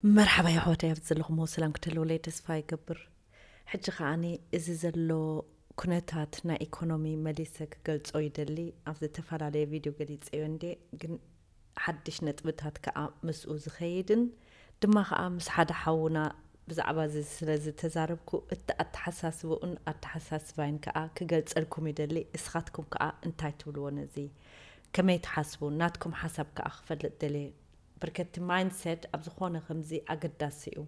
መርሓባ የሕዋተይ፣ ኣብዚ ዘለኹም ሰላም ክትህልውለይ ተስፋ ይገብር። ሕጂ ከዓኒ እዚ ዘሎ ኩነታት ናይ ኢኮኖሚ መሊሰ ክገልጾ ይደሊ። ኣብ ዝተፈላለየ ቪድዮ ገሊጸዮ እንዴ፣ ግን ሓድሽ ነጥብታት ከኣ ምስኡ ዝኸይድን ድማ ከኣ ምስ ሓደ ሓውና ብዛዕባ እዚ ስለ ዝተዛረብኩ፣ እቲ ኣተሓሳስብኡን ኣተሓሳስባይን ከኣ ክገልጸልኩም ይደሊ። እስኻትኩም ከኣ እንታይ ትብልዎ ነዚ? ከመይ ትሓስቡ? ናትኩም ሓሳብ ከኣ ክፈልጥ ደልየ። ብርከቲ ማይንድሰት ኣብ ዝኾነ ከምዚ ኣገዳሲ እዩ።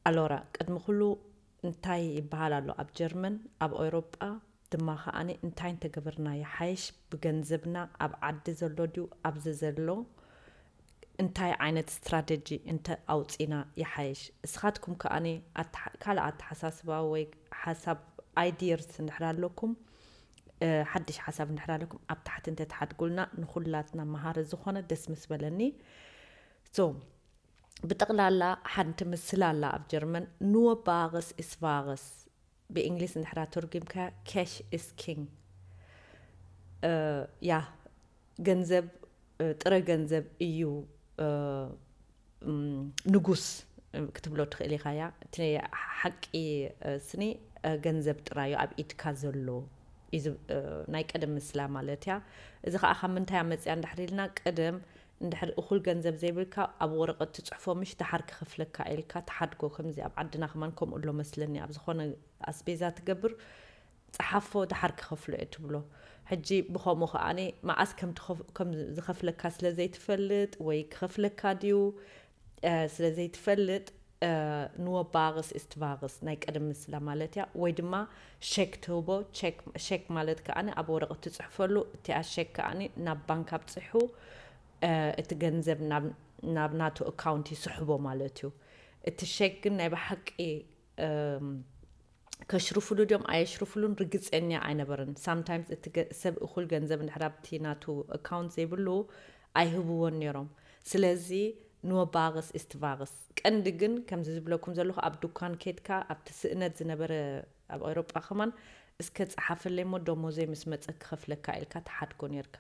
ኣሎራ፣ ቅድሚ ኩሉ እንታይ ይበሃል ኣሎ ኣብ ጀርመን፣ ኣብ ኤውሮጳ ድማ ከኣኒ እንታይ እንተገበርና ይሓይሽ፣ ብገንዘብና ኣብ ዓዲ ዘሎ ድዩ ኣብዚ ዘሎ፣ እንታይ ዓይነት ስትራተጂ እንተ ኣውጺና ይሓይሽ? እስኻትኩም ከኣኒ ኣተሓ-፣ ካልእ ኣተሓሳስባ ወይ ሓሳብ፣ ኣይዲየርስ እንድሕር ኣለኩም፣ እ፣ ሓድሽ ሓሳብ እንድሕር ኣለኩም ኣብ ታሕቲ እንተትሓድጉልና ንኹላትና መሃሪ ዝኾነ ደስ ምስ በለኒ። ሶ፣ ብጠቕላላ ሓንቲ ምስላ ኣላ ኣብ ጀርመን፣ ኑወ ባርስ ኢስ ቫርስ። ብእንግሊዝ እንድሕራ ተርጉምካ፣ ካሽ ኢስ ኪንግ። እ፣ ያ፣ ገንዘብ፣ እ፣ ጥረ ገንዘብ እዩ፣ እ፣ እም፣ ንጉስ፣ እ፣ ክትብሎ ትኽእል ኢኻ። ያ፣ እቲ ሓቂ፣ እ፣ ስኒ፣ እ፣ ገንዘብ ጥራዩ ኣብ ኢድካ ዘሎ እዩ ዝብ-፣ እ፣ ናይ ቀደም ምስላ ማለት እያ። እዚ ኸኣ ካብ ምንታይ ኣመጽያ እንድሕር ኢልና፣ ቀደም እንድሕር እኹል ገንዘብ ዘይብልካ፣ ኣብ ወረቐት ትጽሕፎ፣ ምሽ ደሓር ክኸፍለካ ኢልካ ትሓድጎ። ከምዚ ኣብ ዓድና ከማን ከምኡ ኣሎ መስለኒ፣ ኣብ ዝኾነ ኣስቤዛ ትገብር፣ ጸሓፎ፣ ደሓር ክኸፍሎ እየ ትብሎ። ሕጂ ብኸምኡ ከኣኒ መዓስ ከም ትኸፍ-፣ ከም ዝኸፍለካ ስለ ዘይትፈልጥ ወይ ክኸፍለካ ድዩ፣ እ፣ ስለ ዘይትፈልጥ፣ እ፣ ኑወ ባርስ ኢስት ቫርስ፣ ናይ ቀደም ምስላ ማለት እያ። ወይ ድማ ሸክ ትህቦ። ሸክ፣ ሸክ ማለት ከኣኒ ኣብ ወረቐት ትጽሕፈሉ፣ እቲኣ ሸክ ከኣኒ ናብ ባንክ ኣብጽሑ፣ እ፣ እቲ ገንዘብ ናብ፣ ናብ ናቱ ኣካውንት ይስሕቦ ማለት እዩ። እቲ ሸክ ግን ናይ ብሓቂ፣ እም፣ ከሽርፍሉ ድዮም ኣየሽርፍሉን ርግጸኛ ኣይነበርን። ሳምታይምስ እቲ ገ-፣ ሰብ እኹል ገንዘብ እንድሕር ኣብቲ ናቱ ኣካውንት ዘይብሉ ኣይህብዎን ነይሮም። ስለዚ ኑወ ባርስ ኢስት ቫርስ። ቀንዲ ግን ከምዚ ዝብለኩም ዘለኹ ኣብ ዱካን ኬድካ ኣብቲ ስእነት ዝነበረ ኣብ ኤውሮጳ ከማን እስከ ጸሓፈለይ እሞ ደሞዘይ ምስ መጸ ክኸፍለካ ኢልካ ትሓድጎ ነይርካ።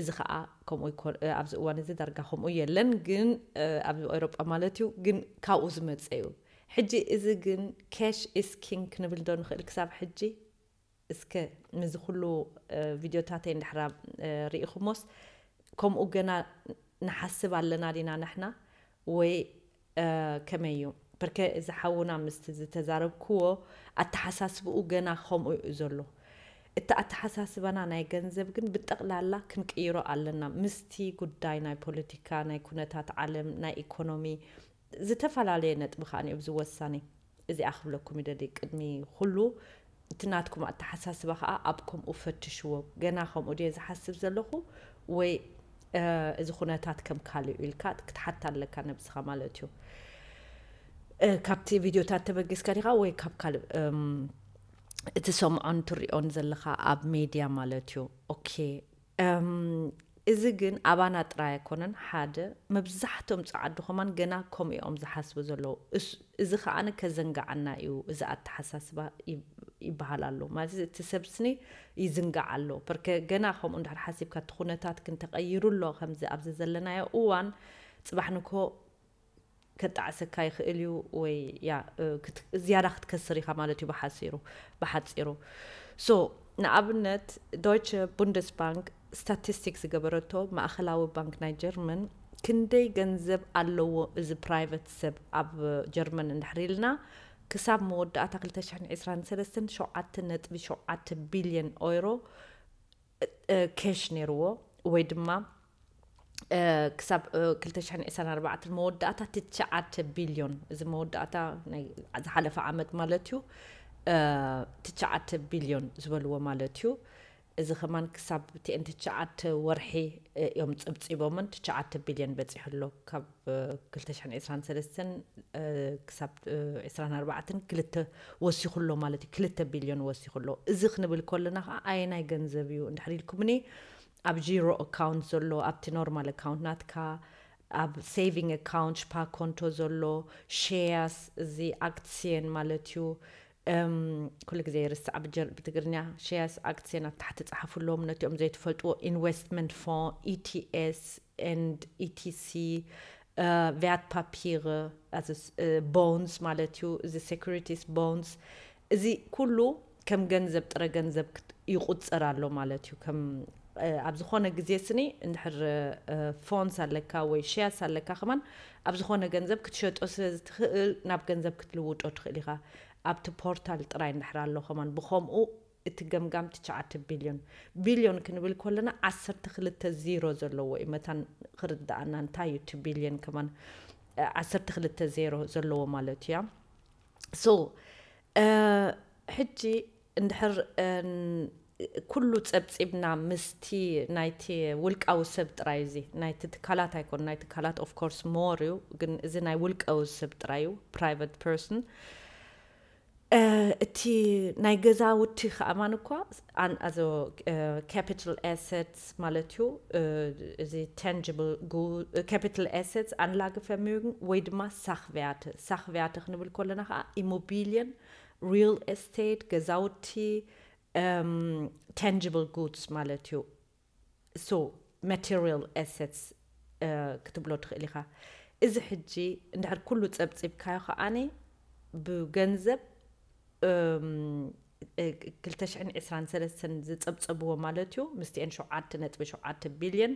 እዚ ኸኣ ከምኡ ይኮን፣ እ፣ ኣብዚ እዋን እዚ ዳርጋ ከምኡ የለን፣ ግን፣ እ፣ ኣብ ኤውሮጳ ማለት እዩ፣ ግን ካብኡ ዝመጸ እዩ። ሕጂ እዚ ግን ካሽ ኢስ ኪንግ ክንብል ዶ ንኽእል ክሳብ ሕጂ? እስከ ነዚ ኩሉ፣ እ፣ ቪድዮታተይ እንድሕራ፣ እ፣ ርኢኹሞስ፣ ከምኡ ገና ንሓስብ ኣለና ዲና ንሕና? ወይ፣ እ፣ ከመይ እዩ? ብርከ እዚ ሓውና ምስቲ ዝተዛረብክዎ ኣተሓሳስብኡ ገና ከምኡ እዩ ዘሎ። እቲ ኣተሓሳስባና ናይ ገንዘብ ግን ብጠቕላላ ክንቅይሮ ኣለና። ምስቲ ጉዳይ ናይ ፖለቲካ፣ ናይ ኩነታት ዓለም፣ ናይ ኢኮኖሚ፣ ዝተፈላለየ ነጥቢ ከኣ እዩ ኣብዚ ወሳኒ። እዚኣ ክብለኩም ይደሊ። ቅድሚ ኩሉ እቲ ናትኩም ኣተሓሳስባ ከኣ ኣብ ከምኡ ፈትሽዎ። ገና ከምኡ ድየ ዝሓስብ ዘለኹ ወይ፣ እ፣ እዚ ኩነታት ከም ካልእ እዩ ኢልካ ክትሓታ ኣለካ ነብስኻ ማለት እዩ። እ፣ ካብቲ ቪድዮታት ተበጊስካ ዲኻ ወይ ካብ ካልእ፣ እም፣ እትሰምዖን ትሪኦን ዘለኻ ኣብ ሜድያ ማለት እዩ። ኦኬ። እም፣ እዚ ግን ኣባና ጥራይ ኣይኮነን። ሓደ፣ መብዛሕትኦም ጸዓዱ ከማን ገና ከምኡ እዮም ዝሓስቡ ዘለዉ። እስ-፣ እዚ ከኣ ከዘንግዓና እዩ፣ እዚ ኣተሓሳስባ ይ-፣ ይበሃል ኣሎ። ማለት እቲ ሰብ ስኒ ይዝንጋዕ ኣሎ። ፐርከ ገና ከምኡ እንድሕር ሓሲብካ፣ እቲ ኩነታት ግን ተቐይሩ ኣሎ፣ ከምዚ ኣብዚ ዘለናዮ እዋን፣ ጽባሕ ንግሆ ከጣዕሰካ ይኽእል እዩ፣ ወይ ያ፣ እ፣ ክት-፣ ዝያዳ ክትከስር ኢኻ ማለት እዩ ብሓጺሩ፣ ብሓጺሩ። ሶ፣ ንኣብነት ዶይቸ ቡንደስባንክ ስታቲስቲክስ ዝገበረቶ፣ ማእከላዊ ባንክ ናይ ጀርመን፣ ክንደይ ገንዘብ ኣለዎ እዚ ፕራይቨት ሰብ ኣብ ጀርመን እንድሕር ኢልና፣ ክሳብ መወዳእታ ክልተ ሽሕን ዕስራን ሰለስተን ሸውዓተ ነጥቢ ሸውዓተ ቢልዮን ኦይሮ፣ እ፣ ኬሽ ነይርዎ፣ ወይ ድማ፣ እ፣ ክሳብ፣ እ፣ ክልተ ሽሕን ዕስራን ኣርባዕተን መወዳእታ ትሽዓተ ቢልዮን፣ እዚ መወዳእታ ናይ ዝሓለፈ ዓመት ማለት እዩ፣ እ፣ ትሽዓተ ቢልዮን ዝበልዎ ማለት እዩ። እዚ ከማን ክሳብ ቲኤን ትሽዓተ ወርሒ፣ እ፣ እዮም ጸብጺቦምን ትሽዓተ ቢልዮን በጺሑ ኣሎ። ካብ፣ እ፣ ክልተ ሽሕን ዕስራን ሰለስተን፣ እ፣ ክሳብ፣ እ፣ ዕስራን ኣርባዕተን ክልተ ወሲኹ ኣሎ ማለት እዩ። ክልተ ቢልዮን ወሲኹ ኣሎ። እዚ ክንብል ከለና ኸዓ ኣየናይ ገንዘብ እዩ እንድሕር ኢልኩምኒ፣ ኣብ ጂሮ ኣካውንት ዘሎ፣ ኣብቲ ኖርማል ኣካውንት ናትካ፣ ኣብ ሴቪንግ ኣካውንት፣ ሽፓርኮንቶ ዘሎ፣ ሼርስ፣ እዚ ኣክስየን ማለት እዩ። እም፣ ኩሉ ግዜ ይርስዕ ብጀር-፣ ብትግርኛ፣ ሼርስ፣ ኣክስየን ኣብ ታሕቲ ጸሓፉሎም፣ ነቲኦም ዘይትፈልጥዎ፣ ኢንቨስትመንት ፎን፣ ኢቲኤስ ኤንድ ኢቲሲ፣ Wertpapiere, also bonds ማለት እዩ። እዚ securities bonds፣ እዚ ኩሉ ከም ገንዘብ፣ ጥረ ገንዘብ ይቁጸር ኣሎ ማለት እዩ። ከም ኣብ ዝኾነ ግዜ ስኒ እንድሕር ፎንስ ኣለካ ወይ ሸያስ ኣለካ ከማን፣ ኣብ ዝኾነ ገንዘብ ክትሸጦ ስለ ዝትኽእል ናብ ገንዘብ ክትልውጦ ትኽእል ኢኻ። ኣብቲ ፖርታል ጥራይ እንድሕር ኣሎ ከማን ብኸምኡ እቲ ገምጋም ትሽዓተ ቢልዮን። ቢልዮን ክንብል ከለና ዓሰርተ ክልተ ዜሮ ዘለዎ እዩ። መታን ክርድኣና እንታይ እዩ እቲ ቢልዮን ከማን ዓሰርተ ክልተ ዜሮ ዘለዎ ማለት እያ። So ሕጂ እንድሕር ኩሉ ጸብጺብና ምስቲ ናይቲ ውልቃዊ ሰብ ጥራይ፣ እዚ ናይቲ ትካላት ኣይኮን፣ ናይ ትካላት of course more እዩ፣ ግን እዚ ናይ ውልቃዊ ሰብ ጥራይ እዩ፣ private person። እቲ ናይ ገዛውቲ ከኣማን እኳ ኣዞ capital assets ማለት እዩ። እዚ tangible capital assets፣ Anlagevermögen ወይ ድማ Sachwerte። Sachwerte ክንብል ከለና ከዓ Immobilien፣ real estate፣ ገዛውቲ፣ tangible goods ማለት እዩ። So material assets ክትብሎ ትኽእል ኢኻ። እዚ ሕጂ እንድሕር ኩሉ ጸብጺብካዮ ከኣኒ ብገንዘብ ክልተ ሽሕን ዕስራን ሰለስተን ዝጸብጸብዎ ማለት እዩ፣ ምስቲኤን ሸውዓተ ነጥቢ ሸውዓተ ቢልዮን፣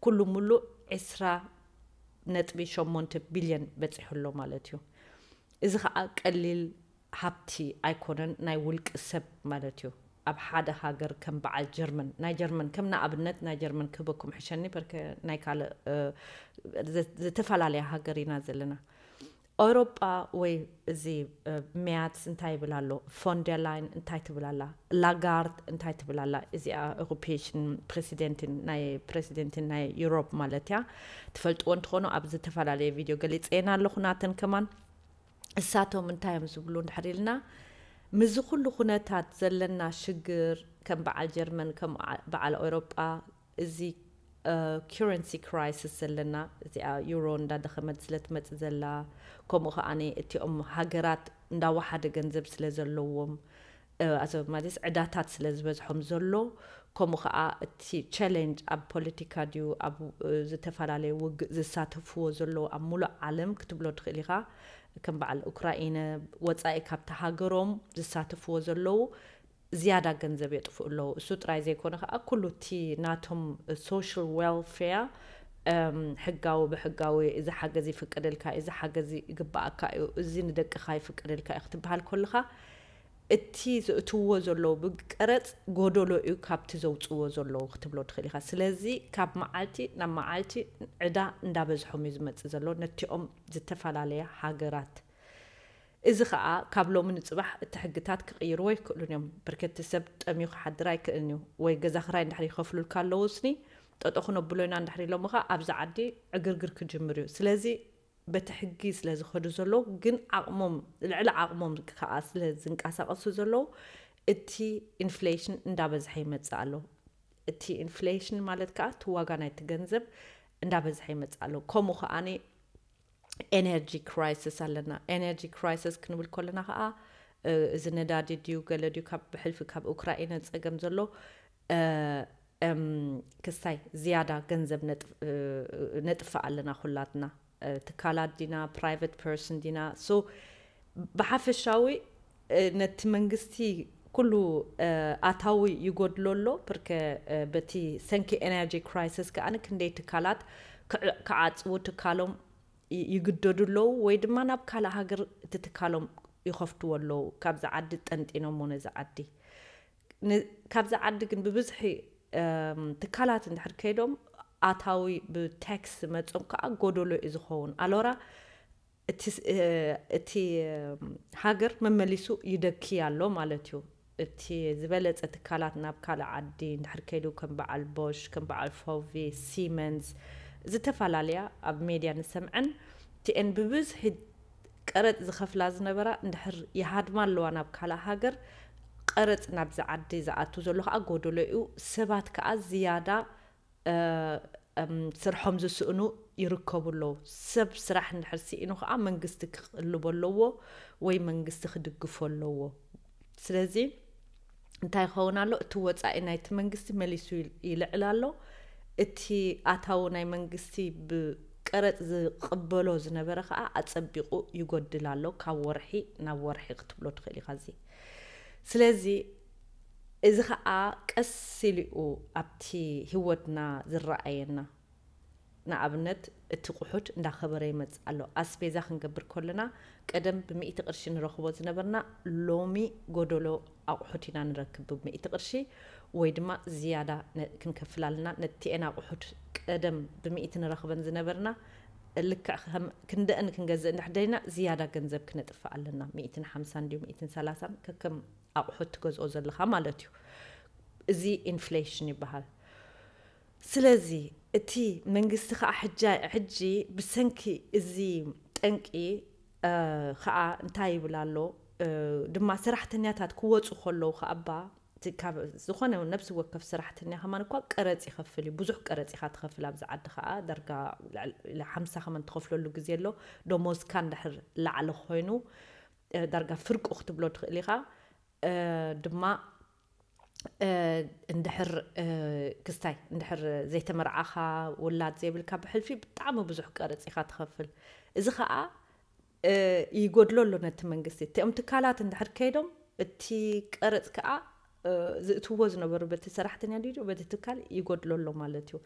ኩሉ ሙሉእ ዕስራ ነጥቢ ሸሞንተ ቢልዮን በጺሑ ኣሎ ማለት እዩ። እዚ ኸኣ ቀሊል ሃብቲ ኣይኮነን፣ ናይ ውልቂ ሰብ ማለት እዩ። ኣብ ሓደ ሃገር ከም በዓል ጀርመን፣ ናይ ጀርመን ከም ንኣብነት ናይ ጀርመን ክህበኩም ሕሸኒ፣ በርከ ናይ ካልእ ዝተፈላለያ ሃገር ኢና ዘለና። ኣውሮጳ ወይ እዚ ሜያት እንታይ ይብል ኣሎ፣ ፎንደርላይን እንታይ ትብል ኣላ፣ ላጋርድ እንታይ ትብል ኣላ፣ እዚኣ ኤሮፔሽን ፕሬሲደንትን ናይ ፕሬሲደንትን ናይ ዩሮፕ ማለት እያ። ትፈልጥዎ እንትኾኑ ኣብ ዝተፈላለየ ቪድዮ ገሊፀየን ኣለኹ ናተን ከማን። እሳቶም እንታይ እዮም ዝብሉ እንድሕር ኢልና፣ ምስዚ ኩሉ ኩነታት ዘለና ሽግር ከም በዓል ጀርመን ከም በዓል ኣውሮጳ እዚ currency crisis ዘለና፣ እዚኣ ዩሮ እንዳደኸመት ስለ ትመጽእ ዘላ፣ ከምኡ ከኣ እቲኦም ሃገራት እንዳወሓደ ገንዘብ ስለ ዘለዎም፣ ኣሰብ ማለት ዕዳታት ስለ ዝበዝሖም ዘሎ፣ ከምኡ ከኣ እቲ ቻሌንጅ ኣብ ፖለቲካ ድዩ ኣብ ዝተፈላለየ ውግእ ዝሳተፍዎ ዘለዉ ኣብ ሙሉእ ዓለም ክትብሎ ትኽእል ኢኻ። ከም በዓል ኡክራኢነ ወጻኢ ካብቲ ሃገሮም ዝሳተፍዎ ዘለዉ ዝያዳ ገንዘብ የጥፍኡ ኣለዉ። እሱ ጥራይ ዘይኮነ ከኣ ኩሉ እቲ ናቶም social welfare ሕጋዊ ብሕጋዊ እዚ ሓገዝ ይፍቀደልካ እዩ፣ እዚ ሓገዝ ይግባኣካ እዩ፣ እዚ ንደቅኻ ይፍቀደልካ እዩ ክትበሃል ከለኻ እቲ ዘእትውዎ ዘለዉ ብቀረጽ ጎደሎ እዩ ካብቲ ዘውጽእዎ ዘለዉ ክትብሎ ትኽእል ኢኻ። ስለዚ ካብ መዓልቲ ናብ መዓልቲ ዕዳ እንዳበዝሖም እዩ ዝመጽእ ዘሎ ነቲኦም ዝተፈላለያ ሃገራት። እዚ ኸኣ ካብ ሎሚ ንጽባሕ እቲ ሕግታት ክቕይርዎ ኣይክእሉን እዮም። ብርከቲ ሰብ ጠምዩ ክሓድር ኣይክእልን እዩ። ወይ ገዛ ክራይ እንድሕር ይኸፍሉልካ ኣለዉ ስኒ ጠጦ ክነብሎ ኢና እንድሕር ኢሎምኻ ኣብዚ ዓዲ ዕግርግር ክጅምር እዩ። ስለዚ በቲ ሕጊ ስለ ዝኸዱ ዘለዉ ግን ዓቕሞም ልዕሊ ዓቕሞም ከኣ ስለ ዝንቀሳቐሱ ዘለዉ እቲ ኢንፍሌሽን እንዳበዝሐ ይመጽእ ኣሎ። እቲ ኢንፍሌሽን ማለት ከኣ እቲ ዋጋ ናይቲ ገንዘብ እንዳበዝሐ ይመጽእ ኣሎ። ከምኡ ከኣ ኤነርጂ ክራይሲስ ኣለና። ኤነርጂ ክራይሲስ ክንብል ከለና ከኣ እዚ ነዳዲ ድዩ ገለ ድዩ ካብ ብሕልፊ ካብ ኡክራኢነ ጸገም ዘሎ ክስታይ ዝያዳ ገንዘብ ነጥፍእ ኣለና ኩላትና። ትካላት ዲና ፕራይቨት ፐርሰን ዲና። So ብሓፈሻዊ ነቲ መንግስቲ ኩሉ ኣታዊ ይጎድሎ ኣሎ። ብርከ በቲ ሰንኪ ኤነርጂ ክራይሲስ ከኣ ክንደይ ትካላት ክዓጽዉ ትካሎም ይግደዱ ኣለዉ ወይ ድማ ናብ ካልእ ሃገር እቲ ትካሎም ይኸፍትዎ ኣለዉ። ካብዚ ዓዲ ጠንጢኖሞ ነዚ ዓዲ። ካብዚ ዓዲ ግን ብብዝሒ ትካላት እንድሕር ከይዶም ኣታዊ ብታክስ ዝመጾም ከዓ ጎደሎ እዩ ዝኸውን። ኣሎራ እቲ ሃገር መመሊሱ ይደኪ ኣሎ ማለት እዩ። እቲ ዝበለጸ ትካላት ናብ ካልእ ዓዲ እንድሕር ከይዱ ከም በዓል ቦሽ፣ ከም በዓል ፎቪ፣ ሲመንስ ዝተፈላለያ ኣብ ሜድያ ንሰምዐን እቲኤን ብብዝሒ ቀረጽ ዝኸፍላ ዝነበራ እንድሕር ይሃድማ ኣለዋ ናብ ካልእ ሃገር። ቀረጽ ናብዚ ዓዲ ዝኣቱ ዘሎ ከዓ ጎደሎ እዩ። ሰባት ከዓ ዝያዳ ስርሖም ዝስእኑ ይርከቡ ኣለዉ። ሰብ ስራሕ እንድሕር ስኢኑ ከዓ መንግስቲ ክቕልቦ ኣለዎ ወይ መንግስቲ ክድግፎ ኣለዎ። ስለዚ እንታይ ይኸውን ኣሎ? እቲ ወፃኢ ናይቲ መንግስቲ መሊሱ ይልዕል ኣሎ። እቲ ኣታዊ ናይ መንግስቲ ብ ቀረጽ ዝቕበሎ ዝነበረ ከዓ ኣጸቢቑ ይጎድል ኣሎ። ካብ ወርሒ ናብ ወርሒ ክትብሎ ትኽእል ኢኻ። እዚ ስለዚ እዚ ከዓ ቀስ ኢሉ ኣብቲ ህይወትና ዝረኣየና። ንኣብነት እቲ ቁሑት እንዳኸበረ ይመጽእ ኣሎ። ኣስቤዛ ክንገብር ከለና ቀደም ብሚእቲ ቅርሺ ንረኽቦ ዝነበርና ሎሚ ጎደሎ ኣቑሑት ኢና ንረክብ ብሚእቲ ቅርሺ ወይ ድማ ዝያዳ ነ- ክንከፍል ኣለና። ነቲኤን ኣቑሑት ቀደም ብሚእቲ ንረኽበን ዝነበርና ልክዕ ከም ክንደእን ክንገዝእ እንድሕር ደሊና ዝያዳ ገንዘብ ክነጥፍእ ኣለና። ሚእትን ሓምሳን ድዩ ሚእትን ሰላሳን ከከም ኣቑሑት ትገዝኦ ዘለኻ ማለት እዩ። እዚ ኢንፍሌሽን ይበሃል። ስለዚ እቲ መንግስቲ ከዓ ሕጂ ብሰንኪ እዚ ጠንቂ ከዓ እንታይ ይብል ኣሎ ድማ ሰራሕተኛታት ክወፁ ከለዉ ከዓ እባ ዝኾነ ነብሲ ወከፍ ሰራሕተኛ ከማን እኳ ቀረፅ ይኸፍል እዩ። ብዙሕ ቀረፅ ኢኻ ትኸፍል ኣብዚ ዓዲ ከዓ ደርጋ ሓምሳ ከማን ትኸፍለሉ ግዜ ኣሎ። ደሞዝካ እንድሕር ላዕሊ ኮይኑ ዳርጋ ፍርቁ ክትብሎ ትኽእል ኢኻ። ድማ እንድሕር ክስታይ እንድሕር ዘይተመርዓኻ ውላድ ዘይብልካ ብሕልፊ ብጣዕሚ ብዙሕ ቀረፅ ኢኻ ትኸፍል። እዚ ከዓ ይጎድሎ ኣሎ ነቲ መንግስቲ። እቲኦም ትካላት እንድሕር ከይዶም እቲ ቀረፅ ከዓ ዝእትዎ ዝነበሩ በቲ ሰራሕተኛ ድዩ በቲ ትካል ይጎድሎ ኣሎ ማለት እዩ።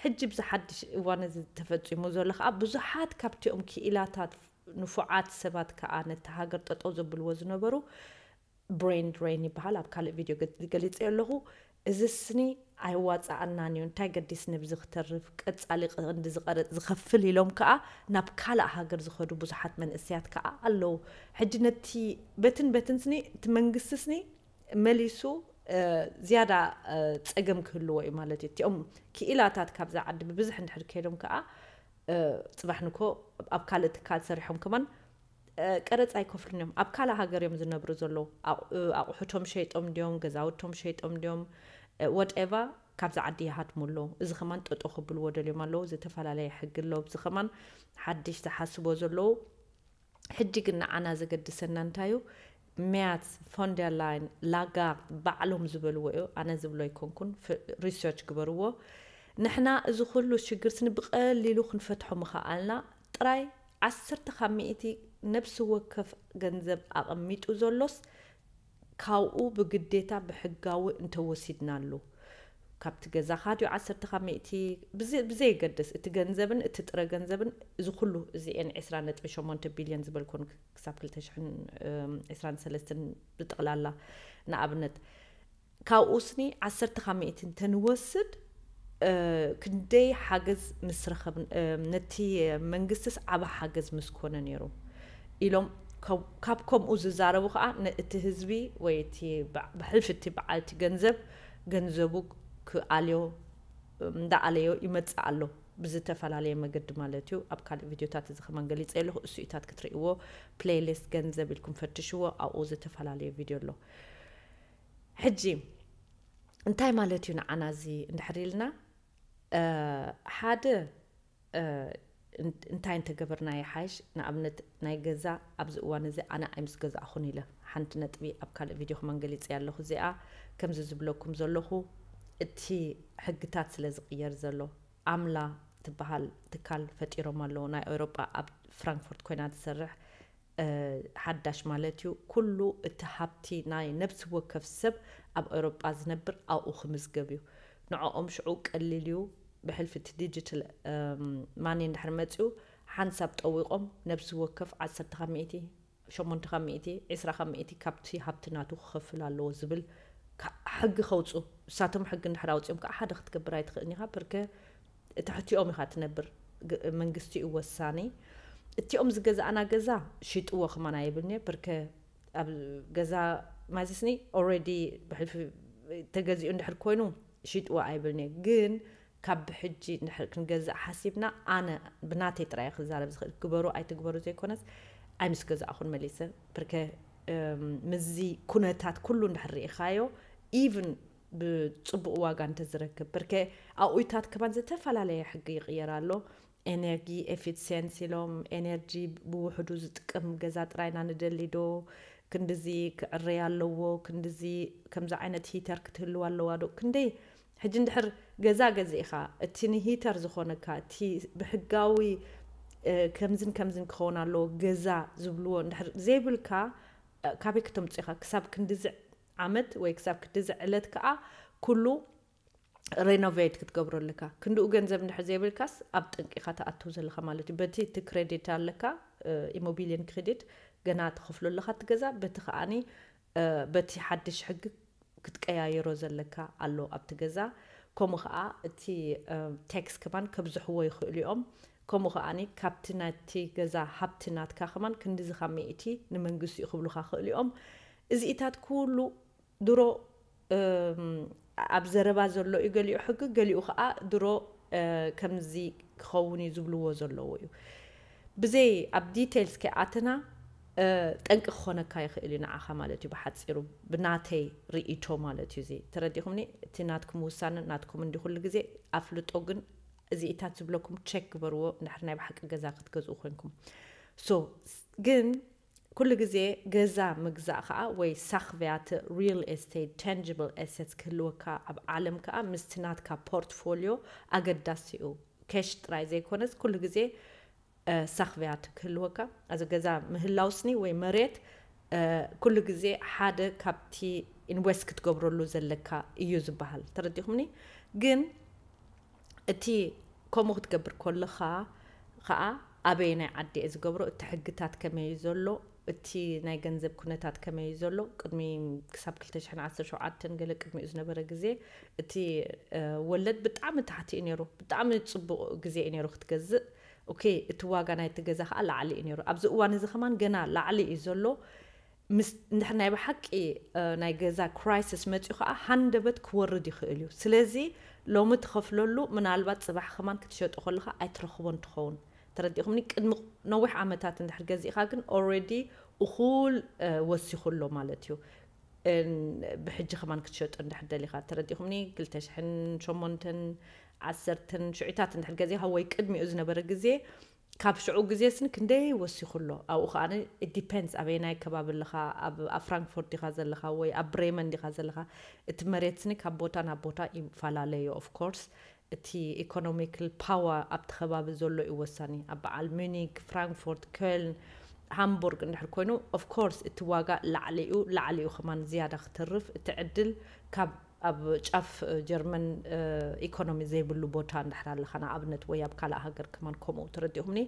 ሕጂ ብዚ ሓድሽ እዋን እዚ ተፈፂሙ ዘሎ ከዓ ብዙሓት ካብቲኦም ክኢላታት ንፉዓት ሰባት ከዓ ነቲ ሃገር ጠጠው ዘብልዎ ዝነበሩ ብሬን ድሬን ይበሃል። ኣብ ካልእ ቪድዮ ገሊፀ ኣለኹ። እዚ ስኒ ኣይዋፃኣናን እዩ። እንታይ ገዲስ ንብዚ ክተርፍ ቀፃሊ ቀንዲ ዝቀረፅ ዝኸፍል ኢሎም ከዓ ናብ ካልእ ሃገር ዝኸዱ ብዙሓት መንእሰያት ከዓ ኣለዉ። ሕጂ ነቲ በትን በትን ስኒ እቲ መንግስቲ ስኒ መሊሱ ዝያዳ ፀገም ክህልዎ እዩ ማለት እዩ። እቲኦም ክኢላታት ካብዛ ዓዲ ብብዝሕ እንድሕር ከይዶም ከዓ ፅባሕ ንኮ ኣብ ካልእ ትካል ሰሪሖም ከማን ቀረፅ ኣይከፍሉን እዮም። ኣብ ካልእ ሃገር እዮም ዝነብሩ ዘለዉ። ኣቑሑቶም ሸይጦም ድዮም፣ ገዛውቶም ሸይጦም ድዮም፣ ወትኤቫ ካብዚ ዓዲ ይሃድሙ ኣለዉ። እዚ ከማን ጠጦ ከብልዎ ደልዮም ኣለዉ። ዝተፈላለየ ሕጊ ኣለዉ። እዚ ከማን ሓድሽ ዝሓስቦ ዘለዉ። ሕጂ ግን ንዓና ዘገድሰና እንታይ እዩ? ሜያት፣ ፎንደርላይን፣ ላጋርድ ባዕሎም ዝበልዎ እዩ። ኣነ ዝብሎ ኣይኮንኩን። ሪሰርች ግበርዎ። ንሕና እዚ ኩሉ ሽግር ስኒ ብቐሊሉ ክንፈትሖ ምኸኣልና ጥራይ ዓሰርተ ካብ ሚእቲ ነብሲ ወከፍ ገንዘብ ኣቐሚጡ ዘሎስ ካብኡ ብግዴታ ብሕጋዊ እንተወሲድናሉ ካብቲ ገዛኻ ድዩ ዓሰርተ ካብ ሚእቲ ብዘየገድስ እቲ ገንዘብን እቲ ጥረ ገንዘብን እዚ ኩሉ እዚኤን ዕስራ ነጥቢ ሸሞንተ ቢልዮን ዝበልኮን ክሳብ ክልተ ሽሕን ዕስራን ሰለስተን ብጥቕላላ ንኣብነት ካብኡ ስኒ ዓሰርተ ካብ ሚእቲ እንተንወስድ ክንደይ ሓገዝ ምስ ረኸብ ነቲ መንግስትስ ዓበ ሓገዝ ምስ ኮነ ነይሩ ኢሎም ካብ ከምኡ ዝዛረቡ ከዓ እቲ ህዝቢ ወይ እቲ ብሕልፊ እቲ በዓልቲ ገንዘብ ገንዘቡ ክኣልዮ እንዳኣለዮ ይመፅእ ኣሎ ብዝተፈላለየ መገዲ ማለት እዩ። ኣብ ካልእ ቪድዮታት እዚ ከማን ገሊፀ ኣለኹ። እሱኢታት ክትርእይዎ ፕሌይሊስት ገንዘብ ኢልኩም ፈትሽዎ። ኣብኡ ዝተፈላለየ ቪድዮ ኣሎ። ሕጂ እንታይ ማለት እዩ ንዓና እዚ እንድሕር ኢልና ሓደ እንታይ እንተገበርና ይሓይሽ? ንኣብነት ናይ ገዛ ኣብዚ እዋን እዚ ኣነ ኣይምስ ገዛእኹን ኢለ ሓንቲ ነጥቢ ኣብ ካልእ ቪድዮ ክመን ገሊፀ ኣለኹ። እዚኣ ከምዚ ዝብለኩም ዘለኹ እቲ ሕግታት ስለ ዝቕየር ዘሎ ኣምላ ትበሃል ትካል ፈጢሮም ኣለዉ። ናይ ኤውሮጳ ኣብ ፍራንክፎርት ኮይና ትሰርሕ ሓዳሽ ማለት እዩ። ኩሉ እቲ ሃብቲ ናይ ነብሲ ወከፍ ሰብ ኣብ ኤውሮጳ ዝነብር ኣብኡ ክምዝገብ እዩ። ንዕኦም ሽዑ ቀሊል እዩ። ብሕልፊ እቲ ዲጂታል ማኒ እንድሕር መፅኡ ሓንሳብ ጠዊቖም ነብሲ ወከፍ ዓሰርተ ካብ ሚእቲ፣ ሸሞንተ ካብ ሚእቲ፣ ዕስራ ካብ ሚእቲ ካብቲ ሃብቲ ናቱ ክኸፍል ኣለዎ ዝብል ሕጊ ከውፁ። እሳቶም ሕጊ እንድሕር ኣውፅኦም ከዓ ሓደ ክትገብር ኣይትኽእልን ኢኻ። ብርከ ትሕቲኦም ኢኻ ትነብር። መንግስቲ እዩ ወሳኒ። እቲኦም ዝገዛእና ገዛ ሽጥዎ ከማን ኣይብልኒ። ብርከ ኣብ ገዛ ማዚስኒ ኦልሬዲ ብሕልፊ ተገዚኡ እንድሕር ኮይኑ ሽጥዎ ኣይብልኒ። ግን ካብ ብሕጂ እንድሕር ክንገዝእ ሓሲብና ኣነ ብናተይ ጥራይ ክዛረብ ዝኽእል ግበሩ ኣይትግበሩ ዘይኮነስ ኣይምስ ገዛእኹን መሊሰ። ብርከ ምዚ ኩነታት ኩሉ እንድሕር ርኢኻዮ ኢቭን ብፅቡቕ ዋጋ እንተዝረክብ ብርከ ኣብኡይታት ከማን ዝተፈላለየ ሕጊ ይቕየር ኣሎ። ኤነርጂ ኤፊሽንሲ ኢሎም ኤነርጂ ብውሕዱ ዝጥቀም ገዛ ጥራይና ንደሊ ዶ ክንድዚ ክዕረይ ኣለዎ ክንድዚ ከምዚ ዓይነት ሂተር ክትህልው ኣለዋ ዶ ክንደይ ሕጂ እንድሕር ገዛ ገዚእኻ፣ እቲ ንሂተር ዝኾነካ፣ እቲ ብሕጋዊ ከምዝን ከምዝን ክኸውን ኣለዎ ገዛ ዝብልዎ እንድሕር ዘይብልካ፣ ካበይ ክተምፅኻ? ክሳብ ክንድዚ ዓመት ወይ ክሳብ ክንድዚ ዕለት ከዓ ኩሉ ሬኖቬት ክትገብሮ ኣለካ። ክንድኡ ገንዘብ እንድሕር ዘይብልካስ ኣብ ጠንቂኻ ትኣትው ዘለካ ማለት እዩ። በቲ እቲ ክሬዲት ኣለካ፣ ኢሞቢሊየን ክሬዲት ገና ትኸፍሎ ኣለካ እቲ ገዛ፣ በቲ ከዓኒ በቲ ሓድሽ ሕጊ ክትቀያየሮ ዘለካ ኣሎ ኣብቲ ገዛ። ከምኡ ከዓ እቲ ቴክስ ከማን ከብዝሕዎ ይኽእሉ እዮም። ከምኡ ከዓኒ ካብቲ ናቲ ገዛ ሃብቲ ናትካ ከማን ክንድዚ ካብ ሚእቲ ንመንግስቲ እዩ ክብሉካ ክኽእሉ እዮም። እዚኢታት ኩሉ ድሮ ኣብ ዘረባ ዘሎ እዩ። ገሊኡ ሕጊ፣ ገሊኡ ከዓ ድሮ ከምዚ ክኸውን እዩ ዝብልዎ ዘለዉ እዩ። ብዘይ ኣብ ዲቴልስ ከይኣተና ጠንቂ ክኾነካ ይኽእል እዩ ንዓኻ ማለት እዩ። ብሓፂሩ ብናተይ ርእይቶ ማለት እዩ። እዚ ተረዲኹምኒ? እቲ ናትኩም ውሳነ ናትኩም እንዲ ኩሉ ግዜ ኣፍልጦ ግን እዚኢታት ዝብለኩም ቸክ ግበርዎ እንድሕር ናይ ብሓቂ ገዛ ክትገዝኡ ኮንኩም። ሶ ግን ኩሉ ግዜ ገዛ ምግዛእ ከዓ ወይ ሳኽብያት ሪል ኤስቴት ታንጅብል ኣሰትስ ክህልወካ ኣብ ዓለም ከዓ ምስቲ ናትካ ፖርትፎሊዮ ኣገዳሲ እዩ። ኬሽ ጥራይ ዘይኮነስ ኩሉ ግዜ ሳኽብያት ክህልወካ። እዚ ገዛ ምህላው ስኒ ወይ መሬት ኩሉ ግዜ ሓደ ካብቲ ኢንቨስት ክትገብረሉ ዘለካ እዩ ዝበሃል። ተረዲኹምኒ? ግን እቲ ከምኡ ክትገብር ከለኻ ከዓ ኣበየናይ ዓዲ እየ ዝገብሮ፣ እቲ ሕግታት ከመይ እዩ ዘሎ፣ እቲ ናይ ገንዘብ ኩነታት ከመይ እዩ ዘሎ። ቅድሚ ክሳብ ክልተ ሽሕን ዓሰርተ ሸውዓተን ገለ ቅድሚኡ ዝነበረ ግዜ እቲ ወለድ ብጣዕሚ ታሕቲ እዩ ነይሩ። ብጣዕሚ ፅቡቕ ግዜ እዩ ነይሩ ክትገዝእ። ኦኬ፣ እቲ ዋጋ ናይቲ ገዛ ከዓ ላዕሊ እዩ ነይሩ። ኣብዚ እዋን እዚ ከማን ገና ላዕሊ እዩ ዘሎ። ምስ እንድሕር ናይ ብሓቂ ናይ ገዛ ክራይሲስ መፂኡ ከዓ ሃንደበት ክወርድ ይኽእል እዩ። ስለዚ ሎሚ ትኸፍለሉ ምናልባት ፅባሕ ከማን ክትሸጦ ከለካ ኣይትረኽቦን ትኸውን። ተረዲኹምኒ? ቅድሚ ነዊሕ ዓመታት እንድሕር ገዚእካ ግን ኦልሬዲ እኹል ወሲኹ ኣሎ ማለት እዩ። ብሕጂ ከማን ክትሸጦ እንድሕር ደሊኻ፣ ተረዲኹምኒ? ክልተ ሽሕን ሸሞንተን፣ ዓሰርተን፣ ሽዑታት እንድሕር ገዚእካ ወይ ቅድሚኡ ዝነበረ ግዜ ካብ ሽዑ ግዜ ስኒ ክንደይ ወሲኹ ኣሎ። ኣብኡ ከዓ ዲፔንድስ ኣበየናይ ከባቢ ኣለኻ፣ ኣብ ኣብ ፍራንክፎርት ዲኻ ዘለኻ ወይ ኣብ ብሬመን ዲኻ ዘለኻ፣ እቲ መሬት ስኒ ካብ ቦታ ናብ ቦታ ይፈላለ እዩ። ኦፍ ኮርስ እቲ ኢኮኖሚካል ፓወር ኣብቲ ከባቢ ዘሎ እዩ ወሳኒ። ኣብ በዓል ሚኒክ፣ ፍራንክፎርት፣ ኮልን፣ ሃምቡርግ እንድሕር ኮይኑ ኦፍ ኮርስ እቲ ዋጋ ላዕሊ እዩ። ላዕሊ እዩ ከማን ዝያዳ ክትርፍ እቲ ዕድል ካብ ኣብ ጫፍ ጀርመን ኢኮኖሚ ዘይብሉ ቦታ እንድሕር ኣለኻ ንኣብነት ወይ ኣብ ካልእ ሃገር ከማን ከምኡ ተረዲኹምኒ።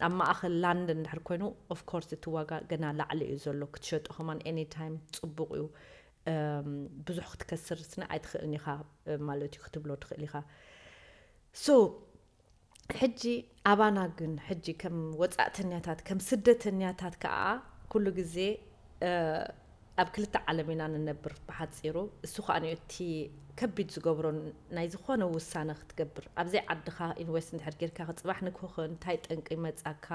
ኣብ ማእኸል ላንደን እንድሕር ኮይኑ ኦፍ ኮርስ እቲ ዋጋ ገና ላዕሊ እዩ ዘሎ ክትሸጦ ከማን ኤኒ ታይም ፅቡቕ እዩ። ብዙሕ ክትከስር ስነ ኣይትኽእልን ኢኻ ማለት እዩ ክትብሎ ትኽእል ኢኻ። ሶ ሕጂ ኣባና ግን ሕጂ ከም ወፃእተኛታት ከም ስደተኛታት ከዓ ኩሉ ግዜ ኣብ ክልተ ዓለም ኢና ንነብር ብሓፂሩ። እሱ ከዓ እቲ ከቢድ ዝገብሮ ናይ ዝኾነ ውሳነ ክትገብር ኣብዘይ ዓድኻ ኢንቨስት እንድሕር ጌርካ ክፅባሕ ንክኾን እንታይ ጠንቂ ይመፃካ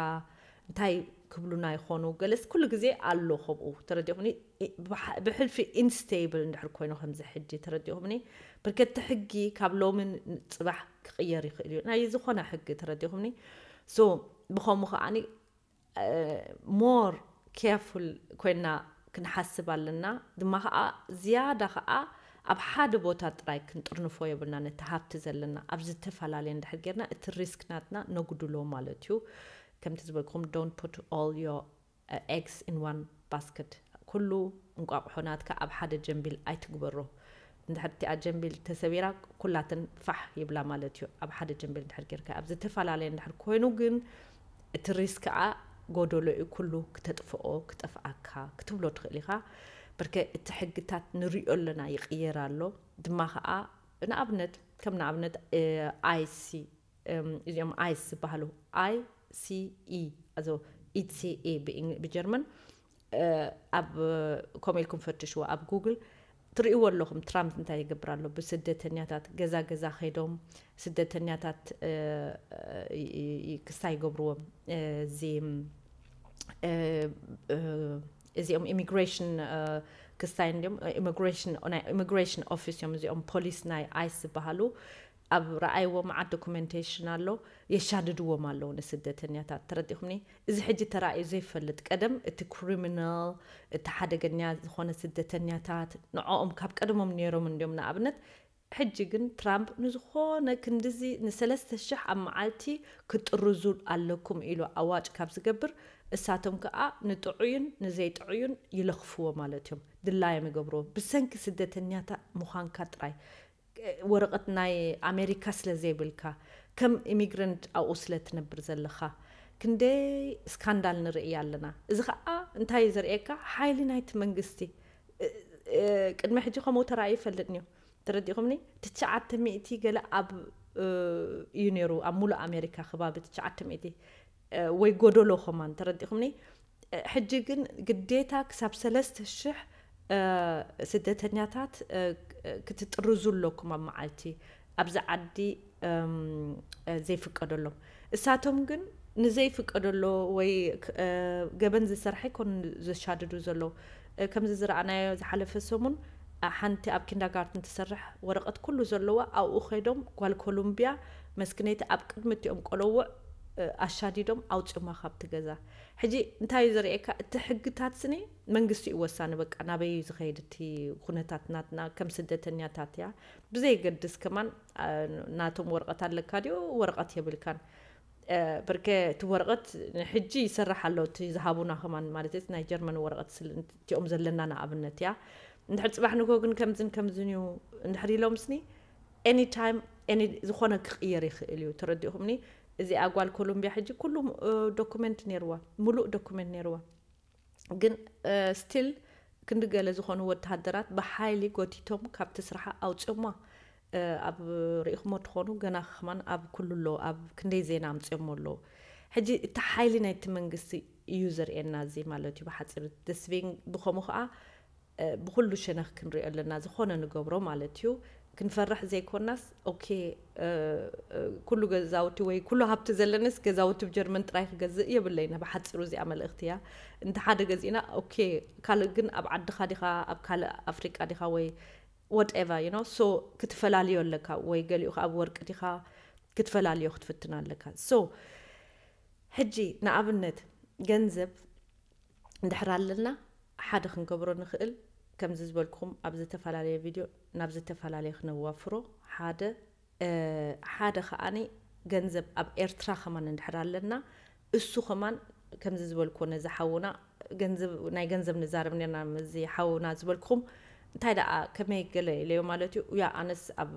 እንታይ ክብሉና ይኾኑ ገለስ ኩሉ ግዜ ኣሎ ከምኡ ተረዲኹምኒ። ብሕልፊ ኢንስቴብል እንድሕር ኮይኑ ከምዚ ሕጂ ተረዲኹምኒ ብርከቲ ሕጊ ካብ ሎሚ ፅባሕ ክቕየር ይኽእል እዩ ናይ ዝኾነ ሕጊ ተረዲኹምኒ። ሶ ብኸምኡ ከዓኒ ሞር ኬርፉል ኮይና ክንሓስብ ኣለና። ድማ ከዓ ዝያዳ ከዓ ኣብ ሓደ ቦታ ጥራይ ክንጥርንፎ የብልና ነቲ ሃብቲ ዘለና ኣብ ዝተፈላለየ እንድሕር ጌርና እቲ ሪስክ ናትና ነጉድሎ ማለት እዩ። ከምቲ ዝበልኩም don't put all your eggs in one basket። ኩሉ እንቋቑሖ ናትካ ኣብ ሓደ ጀንቢል ኣይትግበሮ። እንድሕር እቲኣ ጀንቢል ተሰቢራ ኩላተን ፋሕ ይብላ ማለት እዩ። ኣብ ሓደ ጀንቢል እንድሕር ጌርካ ኣብ ዝተፈላለየ እንድሕር ኮይኑ ግን እቲ ሪስክ ከዓ ጎደሎ እዩ። ኩሉ ክተጥፍኦ ክጠፍኣካ ክትብሎ ትኽእል ኢኻ። ብርከ እቲ ሕግታት ንሪኦ ኣለና ይቕየር ኣሎ ድማ ከዓ ንኣብነት ከም ንኣብነት ኣይሲ እዚኦም ኣይስ ዝበሃሉ ኣይሲኢ ኣዞ ኢሲኢ ብጀርመን ኣብ ከምኡ ኢልኩም ፈትሽዎ ኣብ ጉግል ትርእይዎ ኣለኹም። ትራምፕ እንታይ ይገብር ኣሎ ብስደተኛታት ገዛ ገዛ ከይዶም ስደተኛታት ክስታይ ይገብርዎም። እዚ እዚኦም ኢሚግሬሽን ክስታይ እንዲም ኢሚግሬሽን ናይ ኢሚግሬሽን ኦፊስ እዮም እዚኦም ፖሊስ ናይ ኣይስ ዝበሃሉ ኣብ ረኣይዎ መዓት ዶኩመንቴሽን ኣሎ የሻድድዎም ኣለዉ ንስደተኛታት ተረዲኹምኒ። እዚ ሕጂ ተራእዩ ዘይፈልጥ ቀደም እቲ ክሪሚናል እቲ ሓደገኛ ዝኾነ ስደተኛታት ንዕኦም ካብ ቀደሞም ነይሮም እንዲዮም ንኣብነት ሕጂ ግን ትራምፕ ንዝኾነ ክንድዚ ንሰለስተ ሽሕ ኣብ መዓልቲ ክትጥርዙ ኣለኩም ኢሉ ኣዋጭ ካብ ዝገብር፣ እሳቶም ከኣ ንጥዑይን ንዘይጥዑይን ይለኽፍዎ ማለት እዮም። ድላዮም ይገብርዎ። ብሰንኪ ስደተኛታ ምዃንካ ጥራይ፣ ወረቐት ናይ ኣሜሪካ ስለ ዘይብልካ፣ ከም ኢሚግረንት ኣብኡ ስለ ትነብር ዘለኻ፣ ክንደይ ስካንዳል ንርኢ ኣለና። እዚ ኸኣ እንታይ እዩ ዘርእየካ? ሓይሊ ናይቲ መንግስቲ። እ፣ እ፣ ቅድሚ ሕጂ ከምኡ ተራእዩ ይፈልጥን እዩ። ተረዲኹምኒ? ትሽዓተ ሚእቲ ገለ ኣብ፣ እ፣ እዩ ነይሩ፣ ኣብ ሙሉእ ኣሜሪካ ከባቢ ትሽዓተ ሚእቲ፣ እ፣ ወይ ጎደሎ ከማን። ተረዲኹምኒ? እ፣ ሕጂ ግን ግዴታ ክሳብ ሰለስተ ሽሕ፣ እ፣ ስደተኛታት፣ እ፣ ክትጥርዙ ኣለኩም ኣብ መዓልቲ፣ ኣብዚ ዓዲ፣ እም፣ እ፣ ዘይፍቀደሎም። እሳቶም ግን ንዘይፍቀደሎ ወይ ክ-፣ እ፣ ገበን ዝሰርሐ ኣይኮኑን ዘሻድዱ ዘለዉ። እ፣ ከምዚ ዝረኣናዮ ዝሓለፈ ሰሙን፣ እ፣ ሓንቲ ኣብ ኪንዳጋርተን ትሰርሕ ወረቐት ኩሉ ዘለዋ ኣብኡ ከይዶም ጓል ኮሎምብያ መስክነይቲ ኣብ ቅድሚ እቲኦም ቆለውዕ፣ እ፣ ኣሻዲዶም ኣውጺኦማ ካብቲ ገዛ። ሕጂ እንታይ እዩ ዘርእየካ? እቲ ሕግታት ስኒ መንግስቲ እዩ ወሳኒ። በቃ ናበይ እዩ ዝኸይድ እቲ ኩነታት ናትና ከም ስደተኛታት እያ። ብዘየገድስ ከማን፣ እ፣ ናቶም ወረቐት ኣለካ ድዩ ወረቐት የብልካን። እ፣ ብርከ እቲ ወረቐት ንሕጂ ይሰርሕ ኣሎ፣ እቲ ዝሃቡና ከማን ማለት እዩ፣ ናይ ጀርመን ወረቐት ስል-፣ እቲኦም ዘለና ንኣብነት እያ። እንድሕር ጽባሕ ንግሆ ግን ከምዝን ከምዝን እዩ እንድሕር ኢሎም ስኒ፣ ኤኒ ታይም፣ ኤኒ ዝኾነ ክቕየር ይኽእል እዩ። ተረዲእኹምኒ? እዚኣ ጓል ኮሎምብያ ሕጂ ኩሉ፣ እ፣ ዶኩመንት ነይርዋ፣ ሙሉእ ዶኩመንት ነይርዋ። ግን፣ እ፣ ስቲል ክንዲ ገለ ዝኾኑ ወተሃደራት ብሓይሊ ጎቲቶም ካብቲ ስራሓ ኣውጽኦማ። እ፣ ኣብ ርኢኹሞ ትኾኑ፣ ገና ከማን ኣብ ኩሉ ኣሎ፣ ኣብ ክንደይ ዜና ኣምጽኦሞ ኣለዉ። ሕጂ እቲ ሓይሊ ናይቲ መንግስቲ እዩ ዘርእየና እዚ ማለት እዩ ብሓጺሩ። ደስቪንግ ብኸምኡ ኸኣ፣ እ፣ ብኹሉ ሸነኽ ክንሪኦ ኣለና፣ ዝኾነ ንገብሮ ማለት እዩ። ክንፈርሕ ዘይኮናስ፣ ኦኬ፣ እ፣ እ፣ ኩሉ ገዛውቲ ወይ ኩሉ ሃብቲ ዘለንስ ገዛውቲ ብጀርመን ጥራይ ክገዝእ የብለይና። ብሓጺሩ እዚኣ መልእኽቲ እያ። እንተ ሓደ ገዚእና፣ ኦኬ፣ ካልእ ግን ኣብ ዓድኻ ዲኻ፣ ኣብ ካልእ ኣፍሪቃ ዲኻ ወይ whatever፣ you know፣ so ክትፈላልዮ ኣለካ። ወይ ገሊኡ ከኣ ኣብ ወርቂ ዲኻ ክትፈላልዮ ክትፍትን ኣለካ። So ሕጂ ንኣብነት ገንዘብ እንድሕር ኣለና ሓደ ክንገብሮ ንኽእል፣ ከምዚ ዝበልኩኹም ኣብ ዝተፈላለየ ቪድዮ ናብ ዝተፈላለየ ክነዋፍሮ። ሓደ፣ እ፣ ሓደ ከኣኒ ገንዘብ ኣብ ኤርትራ ከማን እንድሕር ኣለና፣ እሱ ከማን ከምዚ ዝበልኩዎ ነዚ ሓውና ገንዘብ፣ ናይ ገንዘብ ንዛረብ ነርና ምስዚ ሓውና ዝበልኩኹም፣ እንታይ ደኣ ከመይ ገለ ኢለዮ ማለት እዩ። ያ ኣነስ ኣብ፣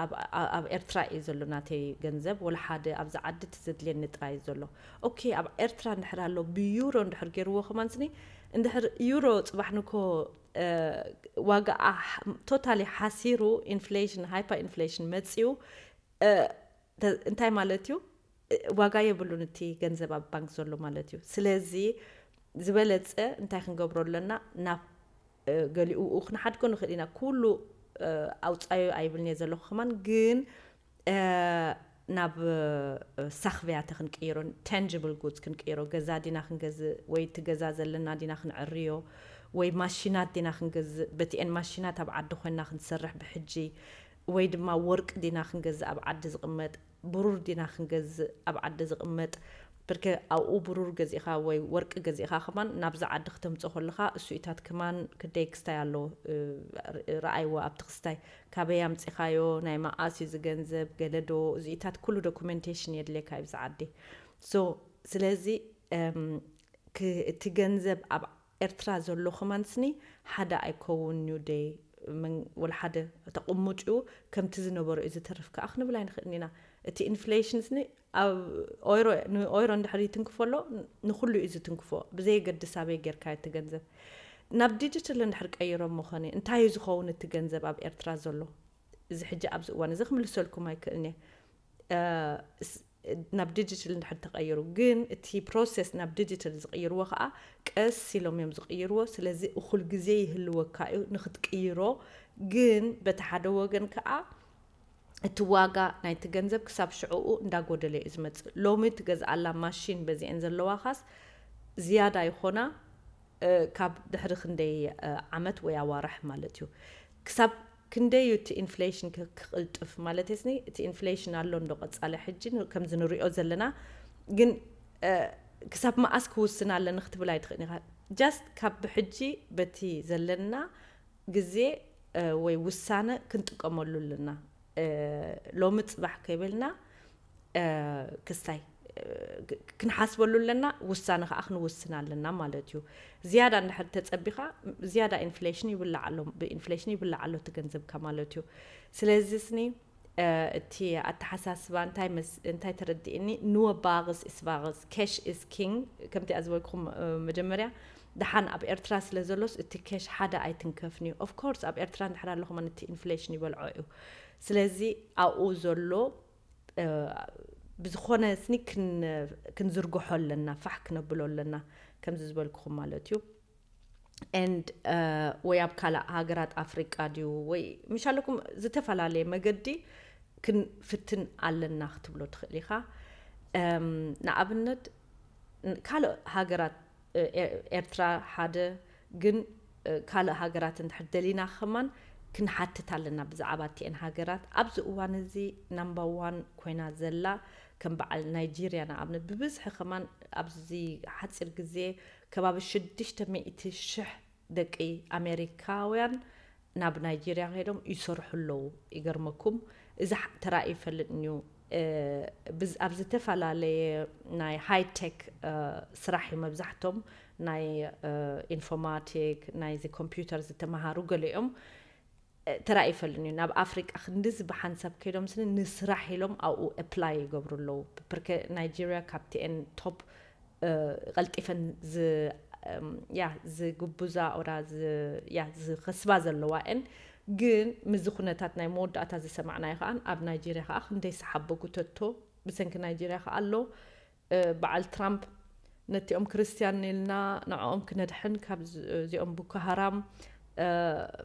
ኣብ፣ ኣብ፣ ኣብ ኤርትራ እዩ ዘሎ ናተይ ገንዘብ፣ ወላ ሓደ ኣብዚ ዓዲ እቲ ዘድልየኒ ጥራይ እዩ ዘሎ። ኦኬ፣ ኣብ ኤርትራ እንድሕር ኣሎ ብዩሮ እንድሕር ገይርዎ ከማን ስኒ፣ እንድሕር ዩሮ ጽባሕ ንኮ፣ እ፣ ዋጋ ቶታሊ ሓሲሩ፣ ኢንፍሌሽን፣ ሃይፐር ኢንፍሌሽን መጽዩ፣ እ፣ ተ-፣ እንታይ ማለት እዩ? እ፣ ዋጋ የብሉን እቲ ገንዘብ ኣብ ባንክ ዘሎ ማለት እዩ። ስለዚ ዝበለጸ እንታይ ክንገብሮ ኣለና? ናብ፣ እ፣ ገሊኡ ክንሓድጎ ንኽእል ኢና። ኩሉ፣ እ፣ ኣውጻዮ ኣይብልን እየ ዘለኹ ከማን፣ ግን፣ እ፣ ናብ፣ እ፣ ሳኽብያተ ክንቅይሮ፣ ታንጅብል ጉድስ ክንቅይሮ፣ ገዛ ዲና ክንገዝእ ወይ እቲ ገዛ ዘለና ዲና ክንዕርዮ ወይ ማሽናት ዲና ክንገዝእ፣ በቲኤን ማሽናት ኣብ ዓዲ ኮይና ክንሰርሕ ብሕጂ፣ ወይ ድማ ወርቂ ዲና ክንገዝእ ኣብ ዓዲ ዝቕመጥ፣ ብሩር ዲና ክንገዝእ ኣብ ዓዲ ዝቕመጥ፣ ብርከ ኣብኡ ብሩር ገዚእኻ ወይ ወርቂ ገዚእኻ ከማን ናብዚ ዓዲ ክተምጾ ከለኻ እሱኢታት ከማን ክደይ ክስታይ ኣሎ፣ እ፣ ር-፣ ረኣይዎ ኣብቲ ክስታይ ካበይ ኣምጺኻዮ፣ ናይ መኣስ እዩ ዝገንዘብ፣ ገለዶ፣ እዚኢታት ኩሉ ዶኩሜንቴሽን የድልየካ እዩ ብዚ ዓዲ። So ስለዚ፣ እም፣ ክ-፣ እቲ ገንዘብ ኣብ ኤርትራ ዘሎ ከማን ስኒ ሓደ ኣይከውን እዩ ደይ፣ መን-፣ ወላ ሓደ ተቕምጭኡ ከምቲ ዝነበሮ እዩ ዝተርፍ ከኣ ክንብል ኣይንኽእልን ኢና። እቲ ኢንፍሌሽን ስኒ ኣብ ኦይሮ፣ ንኦይሮ እንድሕር ይትንክፎ ኣሎ፣ ንኹሉ እዩ ዝትንክፎ። ብዘየገድስ ኣበይ ጌርካ እቲ ገንዘብ። ናብ ዲጂታል እንድሕር ቀይሮሞ ኸኒ፣ እንታይ እዩ ዝኸውን እቲ ገንዘብ ኣብ ኤርትራ ዘሎ? እዚ ሕጂ ኣብዚ እዋን እዚ ክምልሰልኩም ኣይክእልን እየ። እ፣ ስ-፣ ናብ ዲጂታል እንድሕር ተቐይሩ፣ ግን እቲ ፕሮሰስ ናብ ዲጂታል ዝቕይርዎ ከኣ ቀስ ኢሎም እዮም ዝቕይርዎ። ስለዚ እኹል ግዜ ይህልወካ እዩ ንኽትቅይሮ። ግን በቲ ሓደ ወገን ከኣ እቲ ዋጋ ናይቲ ገንዘብ ክሳብ ሽዕኡ እንዳጎደለ እዩ ዝመጽእ። ሎሚ ትገዝኣላ ማሽን በዚኤን ዘለዋኻስ ዝያዳ ይኾና፣ እ፣ ካብ ድሕሪ ክንደይ፣ እ፣ ዓመት ወይ ኣዋርሕ ማለት እዩ። ክሳብ ክንደይ እዩ እቲ ኢንፍሌሽን ክ-፣ ክቕልጥፍ ማለት ስኒ፣ እቲ ኢንፍሌሽን ኣሎ እንዶ ቀጻሊ ሕጂ ን-፣ ከምዚ ንሪኦ ዘለና፣ ግን፣ እ፣ ክሳብ መኣስ ክውስን ኣለኒ ክትብል ኣይትኽእልን ኢኻ። ጃስት ካብ ብሕጂ በቲ ዘለና ግዜ ወይ ውሳነ ክንጥቀመሉ ኣለና። ሎሚ ፅባሕ ከይበልና ክስታይ ክንሓስበሉ ኣለና። ውሳነ ከዓ ክንውስን ኣለና ማለት እዩ። ዝያዳ እንድሕር ተፀቢኻ ዝያዳ ኢንፍሌሽን ይብላዕ ኣሎ፣ ብኢንፍሌሽን ይብላዕ ኣሎ እቲ ገንዘብካ ማለት እዩ። ስለዚ ስኒ እቲ ኣተሓሳስባ እንታይ ተረዲእኒ፣ ንወባቕስ ኢስባቕስ፣ cash is king፣ ከምቲ ዝበልኩም መጀመርያ። ደሓን ኣብ ኤርትራ ስለ ዘሎስ እቲ cash ሓደ ኣይትንከፍንዩ። Of course ኣብ ኤርትራ እንድሕር ኣለኹም እቲ ኢንፍሌሽን ይበልዖ እዩ። ስለዚ ኣብኡ ዘሎ ብዝኾነ ስኒ ክንዝርግሖ ኣለና፣ ፋሕ ክነብሎ ኣለና። ከምዚ ዝበልኩኹም ማለት እዩ። And ወይ ኣብ ካልእ ሃገራት ኣፍሪቃ ድዩ ወይ ምሻለኩም ዝተፈላለየ መገዲ ክንፍትን ኣለና ክትብሎ ትኽእል ኢኻ። ንኣብነት ካልእ ሃገራት፣ ኤርትራ ሓደ፣ ግን ካልእ ሃገራት እንድሕር ደሊና ከማን ክንሓትት ኣለና ብዛዕባ እቲአን ሃገራት። ኣብዚ እዋን እዚ ናምባ ዋን ኮይና ዘላ ከም በዓል ናይጄርያ ንኣብነት ብብዝሒ ከማን ኣብዚ ሓፂር ግዜ ከባቢ ሽዱሽተ ሚእቲ ሽሕ ደቂ ኣሜሪካውያን ናብ ናይጄርያ ከይዶም ይሰርሑ ኣለዉ። ይገርመኩም፣ እዚ ተራእዩ ይፈልጥ እዩ። ኣብ ዝተፈላለየ ናይ ሃይቴክ ስራሕ እዩ መብዛሕቶም ናይ ኢንፎርማቲክ፣ ናይዚ ኮምፒውተር ዝተመሃሩ ገሊኦም ተራእዩ ይፈልጥ እዩ። ናብ ኣፍሪቃ ክንድዚ ብሓንሳብ ከይዶም ስኒ ንስራሕ ኢሎም ኣብኡ ኣፕላይ ይገብሩ ኣለዉ። ብርኬ ናይጄርያ ካብቲኤን ቶፕ ቀልጢፈን ያ ዝግቡዛ ኦራ ያ ዝኸስባ ዘለዋ እን። ግን ምዚ ኩነታት ናይ መወዳእታ ዝሰማዕናዮ ከኣን ኣብ ናይጄርያ ከዓ ክንደይ ሰሓቦ ጉተቶ ብሰንኪ ናይጄርያ ከዓ ኣሎ። በዓል ትራምፕ ነቲኦም ክርስትያን ኢልና ንዕኦም ክነድሕን ካብ እዚኦም ቡኮ ሃራም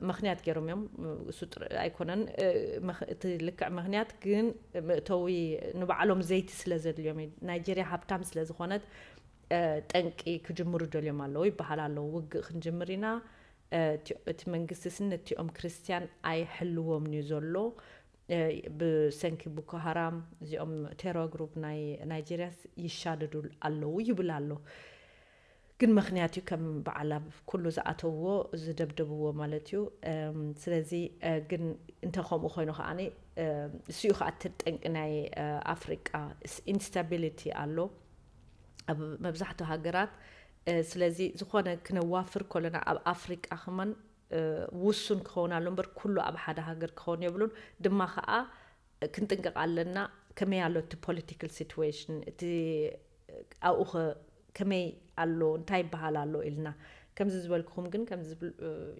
ምክንያት ገይሮም እዮም። እሱ ኣይኮነን እቲ ልክዕ ምክንያት፣ ግን መእተዊ ንባዕሎም ዘይቲ ስለ ዘድልዮም እዩ። ናይጄርያ ሃብታም ስለ ዝኾነት ጠንቂ ክጅምሩ ደልዮም ኣለዉ ይበሃል ኣለዉ። ውግእ ክንጅምር ኢና፣ እቲ መንግስቲ ስን ነቲኦም ክርስትያን ኣይሕልዎም እዩ ዘሎ። ብሰንኪ ቡኮ ሃራም እዚኦም ቴሮ ግሩፕ ናይ ናይጄርያስ ይሻደዱ ኣለዉ ይብል ኣሎ። ግን ምክንያት እዩ ከም በዓል ኣብ ኩሉ ዝኣተውዎ ዝደብደብዎ ማለት እዩ። ስለዚ ግን እንተ ከምኡ ኮይኑ ከዓኒ እሱ እዩ ከዓ እቲ ጠንቂ ናይ ኣፍሪቃ ኢንስታቢሊቲ ኣሎ ኣብ መብዛሕትኡ ሃገራት። ስለዚ ዝኾነ ክነዋፍር ከለና ኣብ ኣፍሪቃ ከማን ውሱን ክኸውን ኣሎ እምበር ኩሉ ኣብ ሓደ ሃገር ክኸውን የብሉን። ድማ ከዓ ክንጥንቀቕ ኣለና። ከመይ ኣሎ እቲ ፖለቲካል ሲትዌሽን፣ እቲ ኣብኡ ከ ከመይ ኣሎ፣ እንታይ ይበሃል ኣሎ ኢልና ከምዚ ዝበልኩኹም ግን ከምዚ ዝብል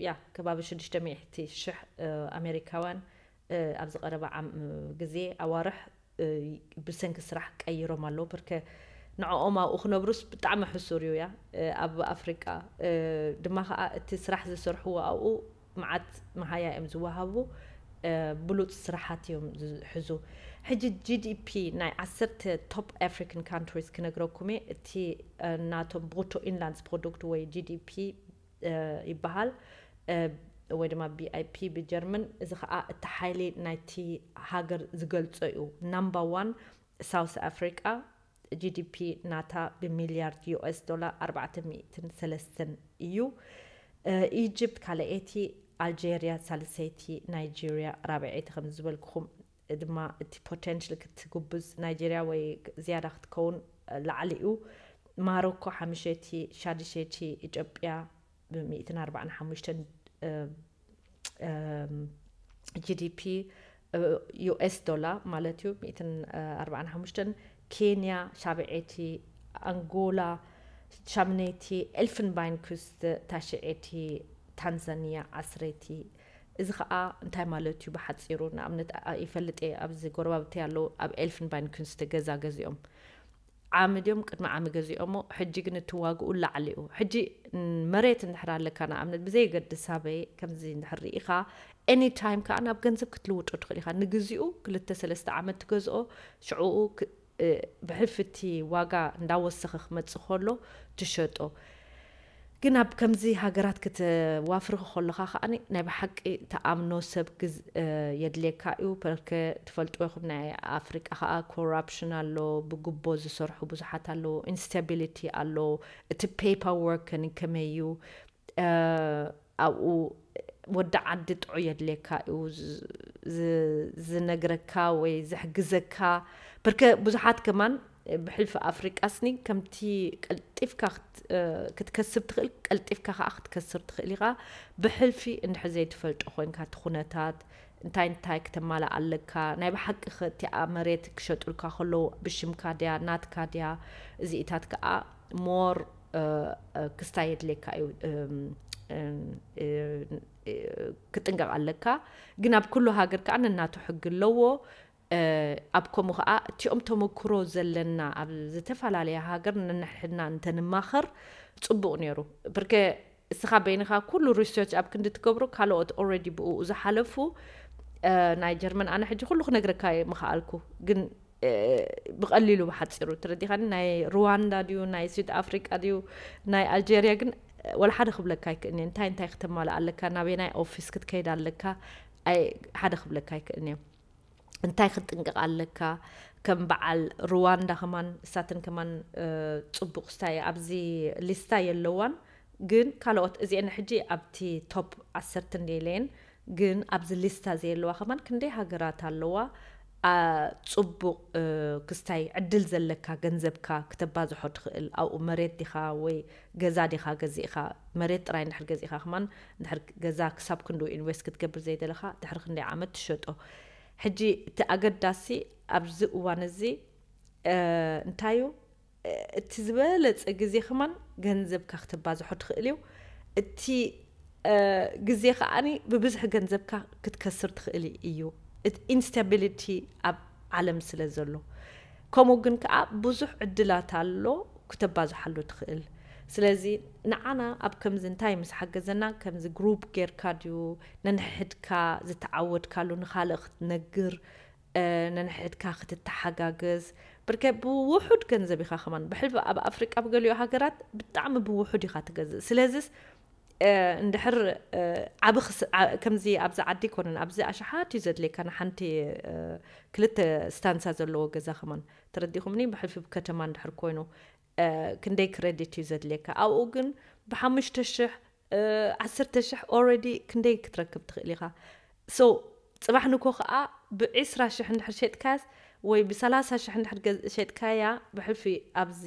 ያ ከባቢ ሽዱሽተ ሚእቲ ሽሕ ኣሜሪካውያን ኣብዚ ቀረባ ዓም ግዜ ኣዋርሕ ብሰንኪ ስራሕ ቀይሮም ኣለዉ። ብርከ ንዕኦም ኣብኡ ክነብሩስ ብጣዕሚ ሕሱር እዩ ያ ኣብ ኣፍሪቃ። ድማ ከዓ እቲ ስራሕ ዝሰርሕዎ ኣብኡ መዓት መሃያ እዮም ዝወሃቡ። ብሉፅ ስራሓት እዮም ዝሕዙ። ሕጂ ጂዲፒ ናይ ዓሰርተ ቶፕ ኣፍሪካን ካንትሪስ ክነግረኩም እየ። እቲ ናቶም ብሩቶ ኢንላንድስ ፕሮዱክት ወይ ጂዲፒ ይበሃል ወይ ድማ ቢኣይፒ ብጀርመን። እዚ ከዓ እቲ ሓይሊ ናይቲ ሃገር ዝገልጾ እዩ። ናምባ ዋን ሳውስ ኣፍሪቃ፣ ጂዲፒ ናታ ብሚልያርድ ዩኤስ ዶላር ኣርባዕተ ሚእትን ሰለስተን እዩ። ኢጅፕት ካልኣይቲ፣ ኣልጀርያ ሳልሰይቲ፣ ናይጄርያ ራብዐይቲ። ከም ዝበልኩኹም ድማ እቲ ፖቴንሽል ክትጉብዝ ናይጄርያ ወይ ዝያዳ ክትከውን ላዕሊ እዩ። ማሮኮ ሓሙሸይቲ፣ ሻድሸይቲ፣ ኢትዮጵያ ብሚእትን ኣርባዕን ሓሙሽተን ጂዲፒ ዩኤስ ዶላር ማለት እዩ። ሚእትን ኣርባዕን ሓሙሽተን፣ ኬንያ ሻብዐይቲ፣ ኣንጎላ ሻምነይቲ፣ ኤልፍንባይን ኩስት ታሽዐይቲ፣ ታንዛኒያ ዓስረይቲ። እዚ ከዓ እንታይ ማለት እዩ ብሓፂሩ? ንኣብነት ይፈልጥ እየ ኣብዚ ጎረባብቲ ኣለዉ ኣብ ኤልፍንባይን ኩስት ገዛ ገዚኦም ዓሚ ድዮም ቅድሚ ዓሚ ገዚኦሞ፣ ሕጂ ግን እቲ ዋግኡ ላዕሊ እዩ። ሕጂ መሬት እንድሕር ኣለካ ንኣብነት ብዘየገድስ ኣበይ ከምዚ እንድሕር ርኢኻ ኤኒ ታይም ከዓ ናብ ገንዘብ ክትልውጦ ትኽእል ኢኻ። ንግዚኡ ክልተ ሰለስተ ዓመት ትገዝኦ፣ ሽዕኡ ብሕልፊ እቲ ዋጋ እንዳወሰኸ ክመፅእ ከሎ ትሸጦ። ግን ኣብ ከምዚ ሃገራት ክትዋፍር ከለኻ ከዓ ናይ ብሓቂ ተኣምኖ ሰብ የድልየካ እዩ። ፐርከ ትፈልጥዎ ኢኹም ናይ ኣፍሪቃ ከዓ ኮራፕሽን ኣሎ፣ ብጉቦ ዝሰርሑ ብዙሓት ኣለዉ፣ ኢንስታቢሊቲ ኣሎ። እቲ ፔፐር ወርክ ከመይ እዩ ኣብኡ ወዲ ዓዲ ጥዑይ የድልየካ እዩ ዝነግረካ ወይ ዝሕግዘካ። ብርከ ብዙሓት ከማን ብሕልፊ ኣፍሪቃ ስኒ ከምቲ ቀልጢፍካ ክትከስብ ትኽእል፣ ቀልጢፍካ ከዓ ክትከስር ትኽእል ኢኻ። ብሕልፊ እንድሕር ዘይትፈልጦ ኮይንካ እቲ ኩነታት እንታይ እንታይ ክተማልእ ኣለካ፣ ናይ ብሓቂ ከቲኣ መሬት ክሸጡልካ ከለዉ ብሽምካ ድያ ናትካ ድያ፣ እዚኢታት ከዓ ሞር ክስታይ የድልየካ እዩ። ክጥንቀቕ ኣለካ። ግን ኣብ ኩሉ ሃገር ከዓ ነናቱ ሕጊ ኣለዎ። ኣብ ከምኡ ከዓ እቲኦም ተመክሮ ዘለና ኣብ ዝተፈላለየ ሃገር ነንሕድና እንተንማኸር ፅቡቕ ነይሩ። ብርከ እስኻ በይንኻ ኩሉ ሪሰርች ኣብ ክንዲ ትገብሮ ካልኦት ኦረዲ ብኡ ዝሓለፉ ናይ ጀርመን ኣነ ሕጂ ኩሉ ክነግረካ ምኽኣልኩ፣ ግን ብቐሊሉ ብሓፂሩ ትረዲኻኒ። ናይ ሩዋንዳ ድዩ ናይ ስዊድ ኣፍሪቃ ድዩ ናይ ኣልጀርያ ግን ወላ ሓደ ክብለካ ኣይክእልኒ። እንታይ እንታይ ክተማልእ ኣለካ፣ ናበይ ናይ ኦፊስ ክትከይድ ኣለካ፣ ሓደ ክብለካ ኣይክእልኒ። እንታይ ክትጥንቀቕ ኣለካ፣ ከም በዓል ሩዋንዳ ከማን እሳትን ከማን ፅቡቕ ስታይ ኣብዚ ሊስታ የለዋን። ግን ካልኦት እዚአን ሕጂ ኣብቲ ቶፕ ዓሰርተ እንደ ኢለየን ግን ኣብዚ ሊስታ ዘየለዋ ከማን ክንደይ ሃገራት ኣለዋ። ፅቡቕ ክስታይ ዕድል ዘለካ ገንዘብካ ክተባዝሖ ትኽእል ኣብኡ መሬት ዲኻ ወይ ገዛ ዲኻ ገዚእኻ፣ መሬት ጥራይ እንድሕር ገዚእኻ ከማን እንድሕር ገዛ ክሳብ ክንድኡ ኢንቨስት ክትገብር ዘይደለኻ ድሕሪ ክንደይ ዓመት ትሸጦ። ሕጂ እቲ ኣገዳሲ ኣብዚ እዋን እዚ እንታይ እዩ፣ እቲ ዝበለፀ ግዜ ከማን ገንዘብካ ክተባዝሖ ትኽእል እዩ። እቲ ግዜ ከዓኒ ብብዝሒ ገንዘብካ ክትከስር ትኽእል እዩ። ኢንስታቢሊቲ ኣብ ዓለም ስለ ዘሎ፣ ከምኡ ግን ከዓ ብዙሕ ዕድላት ኣሎ ክተባዝሓሉ ትኽእል። ስለዚ ንዓና ኣብ ከምዚ እንታይ ምስ ሓገዘና፣ ከምዚ ግሩፕ ጌርካ ድዩ ነንሕድካ ዝተዓወድካሉ ንኻልእ ክትነግር፣ ነንሕድካ ክትተሓጋገዝ። ብርከ ብውሑድ ገንዘብ ኢኻ ከማን ብሕልፊ ኣብ ኣፍሪቃ ብገሊኡ ሃገራት ብጣዕሚ ብውሑድ ኢኻ ትገዝእ። ስለዚስ እንድሕር ዓቢ ከምዚ ኣብዚ ዓዲ ይኮነን፣ ኣብዚ ኣሽሓት እዩ ዘድልየካ ንሓንቲ ክልተ ስታንሳ ዘለዎ ገዛ ከማን። ተረዲኹምኒ? ብሕልፊ ብከተማ እንድሕር ኮይኑ ክንደይ ክረዲት እዩ ዘድልየካ። ኣብኡ ግን ብሓሙሽተ ሽሕ ዓሰርተ ሽሕ ኦረዲ ክንደይ ክትረክብ ትኽእል ኢኻ። ሶ ፅባሕ ንኮ ከዓ ብዒስራ ሽሕ እንድሕር ሸጥካያስ ወይ ብሰላሳ ሽሕ እንድሕር ሸጥካያ ብሕልፊ ኣብዚ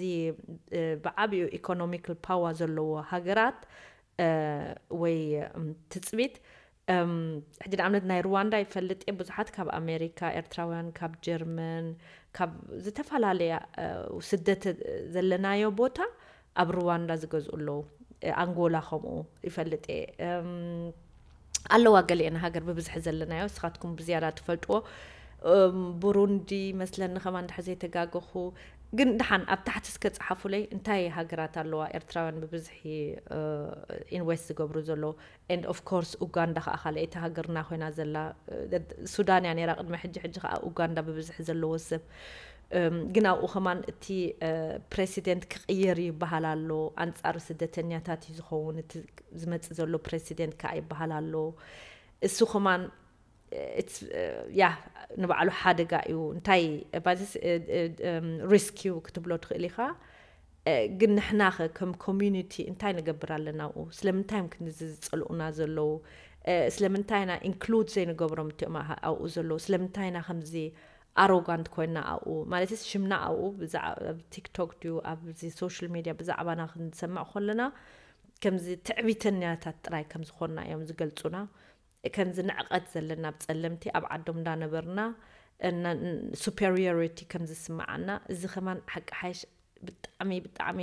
ብዓብዩ ኢኮኖሚካል ፓዋ ዘለዎ ሃገራት ወይ ትፅቢት ሕጂ ንኣብነት ናይ ሩዋንዳ ይፈልጥ እየ። ብዙሓት ካብ ኣሜሪካ ኤርትራውያን፣ ካብ ጀርመን፣ ካብ ዝተፈላለያ ስደት ዘለናዮ ቦታ ኣብ ሩዋንዳ ዝገዝኡ ኣለዉ። ኣንጎላ ከምኡ ይፈልጥ እየ። ኣለዋ ገሊአን ሃገር ብብዝሒ ዘለናዮ፣ ንስኻትኩም ብዝያዳ ትፈልጥዎ። ብሩንዲ መስለኒ ከማን እንድሕር ዘይተጋገኹ። ግን ደሓን ኣብ ታሕቲ እስከ ጸሓፉለይ፣ እንታይ ሃገራት ኣለዋ ኤርትራውያን ብብዝሒ ኢንቨስት ዝገብሩ ዘለዉ? And of course ኡጋንዳ ከዓ ካልኣይቲ ሃገርና ኮይና ዘላ። ሱዳን እያ ነይራ ቅድሚ ሕጂ፣ ሕጂ ከዓ ኡጋንዳ ብብዝሒ ዘለዎ ሰብ። ግን ኣብኡ ከማን እቲ ፕሬሲደንት ክቕየር ይበሃል ኣሎ። ኣንጻር ስደተኛታት እዩ ዝኸውን እቲ ዝመፅእ ዘሎ ፕሬሲደንት ከዓ ይበሃል ኣሎ። እሱ ከማን ያ ንባዕሉ ሓደጋ እዩ። እንታይ ሪስክ እዩ ክትብሎ ትኽእል ኢኻ። ግን ንሕናኸ ከም ኮሚኒቲ እንታይ ንገብር ኣለና ኣብኡ? ስለምንታይ እዮም ክንዚ ዝፀልኡና ዘለዉ? ስለምንታይ ኢና ኢንክሉድ ዘይንገብሮም እቲኦም ኣብኡ ዘለዉ? ስለምንታይ ኢና ከምዚ ኣሮጋንት ኮይና ኣብኡ? ማለትስ ሽምና ኣብኡ ቲክቶክ ድዩ ኣብዚ ሶሻል ሚድያ ብዛዕባና ክንሰምዕ ከለና ከምዚ ትዕቢተኛታት ጥራይ ከም ዝኾንና እዮም ዝገልፁና። ከምዚ ንዕቐት ዘለና ኣብ ፀለምቲ ኣብ ዓዶም እንዳነበርና ሱፐሪዮሪቲ ከም ዝስምዓና፣ እዚ ከማን ሓቂ ሓይሽ ብጣዕሚ ብጣዕሚ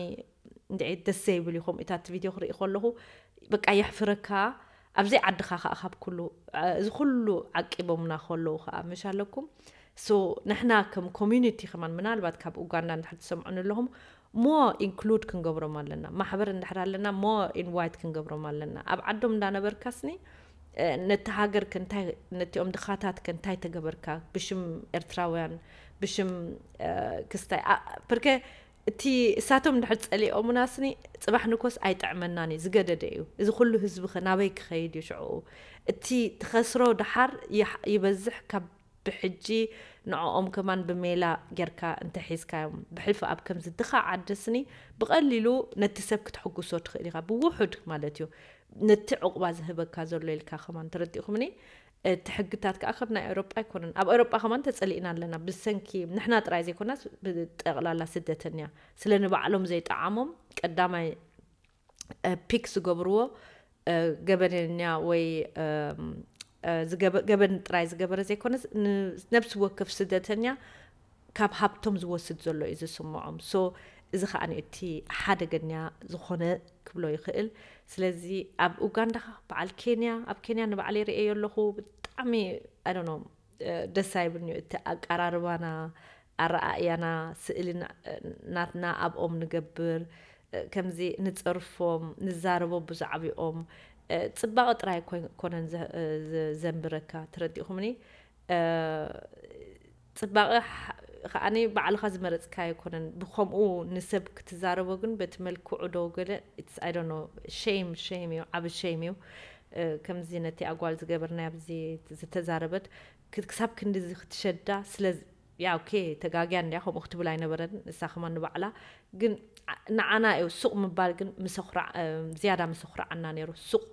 እንድዒ ደስ ዘይብል እዩ። ከምኡታት ቪድዮ ክርኢ ከለኹ በቃ የሕፍረካ። ኣብዘይ ዓድኻ ከዓ ካብ ኩሉ እዚ ኩሉ ዓቂቦምና ከለዉ ከዓ ምሽ ኣለኩም። ሶ ንሕና ከም ኮሚኒቲ ከማን ምናልባት ካብ ኡጋንዳ እንድሕር ትሰምዑን ኣለኹም ሞ ኢንክሉድ ክንገብሮም ኣለና። ማሕበር እንድሕር ኣለና ሞ ኢንቫይት ክንገብሮም ኣለና። ኣብ ዓዶም እንዳነበርካስኒ ነቲ ሃገር ከንታይ ነቲኦም ድኻታት ከንታይ ተገበርካ ብሽም ኤርትራውያን ብሽም ክስታይ ፕርከ እቲ እሳቶም እንድሕር ጸሊኦሙናስኒ ጽባሕ ንኮስ ኣይጥዕመናን እዩ ዝገደደ እዩ። እዚ ኩሉ ህዝቢ ከ ናበይ ክኸይድ እዩ ሽዑ? እቲ ትኸስሮ ድሓር ይበዝሕ ካብ ብሕጂ ንዕኦም ከማን ብሜላ ጌርካ እንተሒዝካዮም ብሕልፊ ኣብ ከምዚ ድኻ ዓዲ ስኒ ብቐሊሉ ነቲ ሰብ ክትሕጉሶ ትኽእል ኢኻ ብውሑድ ማለት እዩ። ነቲ ዕቑባ ዝህበካ ዘሎ ኢልካ ከማን ተረዲእኩምኒ። እቲ ሕግታት ከዓ ከም ናይ ኤውሮጳ ኣይኮነን። ኣብ ኤውሮጳ ከማን ተጸሊእና ኣለና። ብሰንኪ ንሕና ጥራይ ዘይኮናስ ብጠቕላላ ስደተኛ ስለ ንባዕሎም ዘይጠዓሞም ቀዳማይ ፒክ ዝገብርዎ ገበነኛ ወይ ገበን ጥራይ ዝገበረ ዘይኮነስ ነብሲ ወከፍ ስደተኛ ካብ ሃብቶም ዝወስድ ዘሎ እዩ ዝስምዖም። ሶ እዚ ከዓ እቲ ሓደገኛ ዝኾነ ክብሎ ይኽእል። ስለዚ ኣብ ኡጋንዳ በዓል ኬንያ ኣብ ኬንያ ንባዕለይ ርእየዮ ኣለኹ። ብጣዕሚ ኣይ ዶንት ኖ ደስ ኣይብልንዩ እቲ ኣቀራርባና ኣረኣእያና ስእሊ ናትና ኣብኦም ንገብር ከምዚ ንጸርፎም ንዛረቦ ብዛዕባኦም ጽባቐ ጥራይ ኮነን ዘንብረካ ተረዲእኹምኒ። ጽባቐ ከዓኒ ባዕልኻ ዝመረጽካ ኣይኮነን። ብኸምኡ ንሰብ ክትዛረቦ ግን በቲ መልክዑ ዶ ገለ ሼም ሼም እዩ፣ ዓቢ ሼም እዩ። ከምዚ ነቲ ኣጓል ዝገበርና ኣብዚ ዝተዛረበት ክሳብ ክንዲዚ ክትሸዳ ስለ ያ ኦኬ ተጋግያ እንድያ ከምኡ ክትብል ኣይነበረን። ንሳ ከማን ንባዕላ ግን ንዓና እዩ ሱቕ ምባል ግን ዝያዳ ምሰኹርዓና ነይሩ። ሱቕ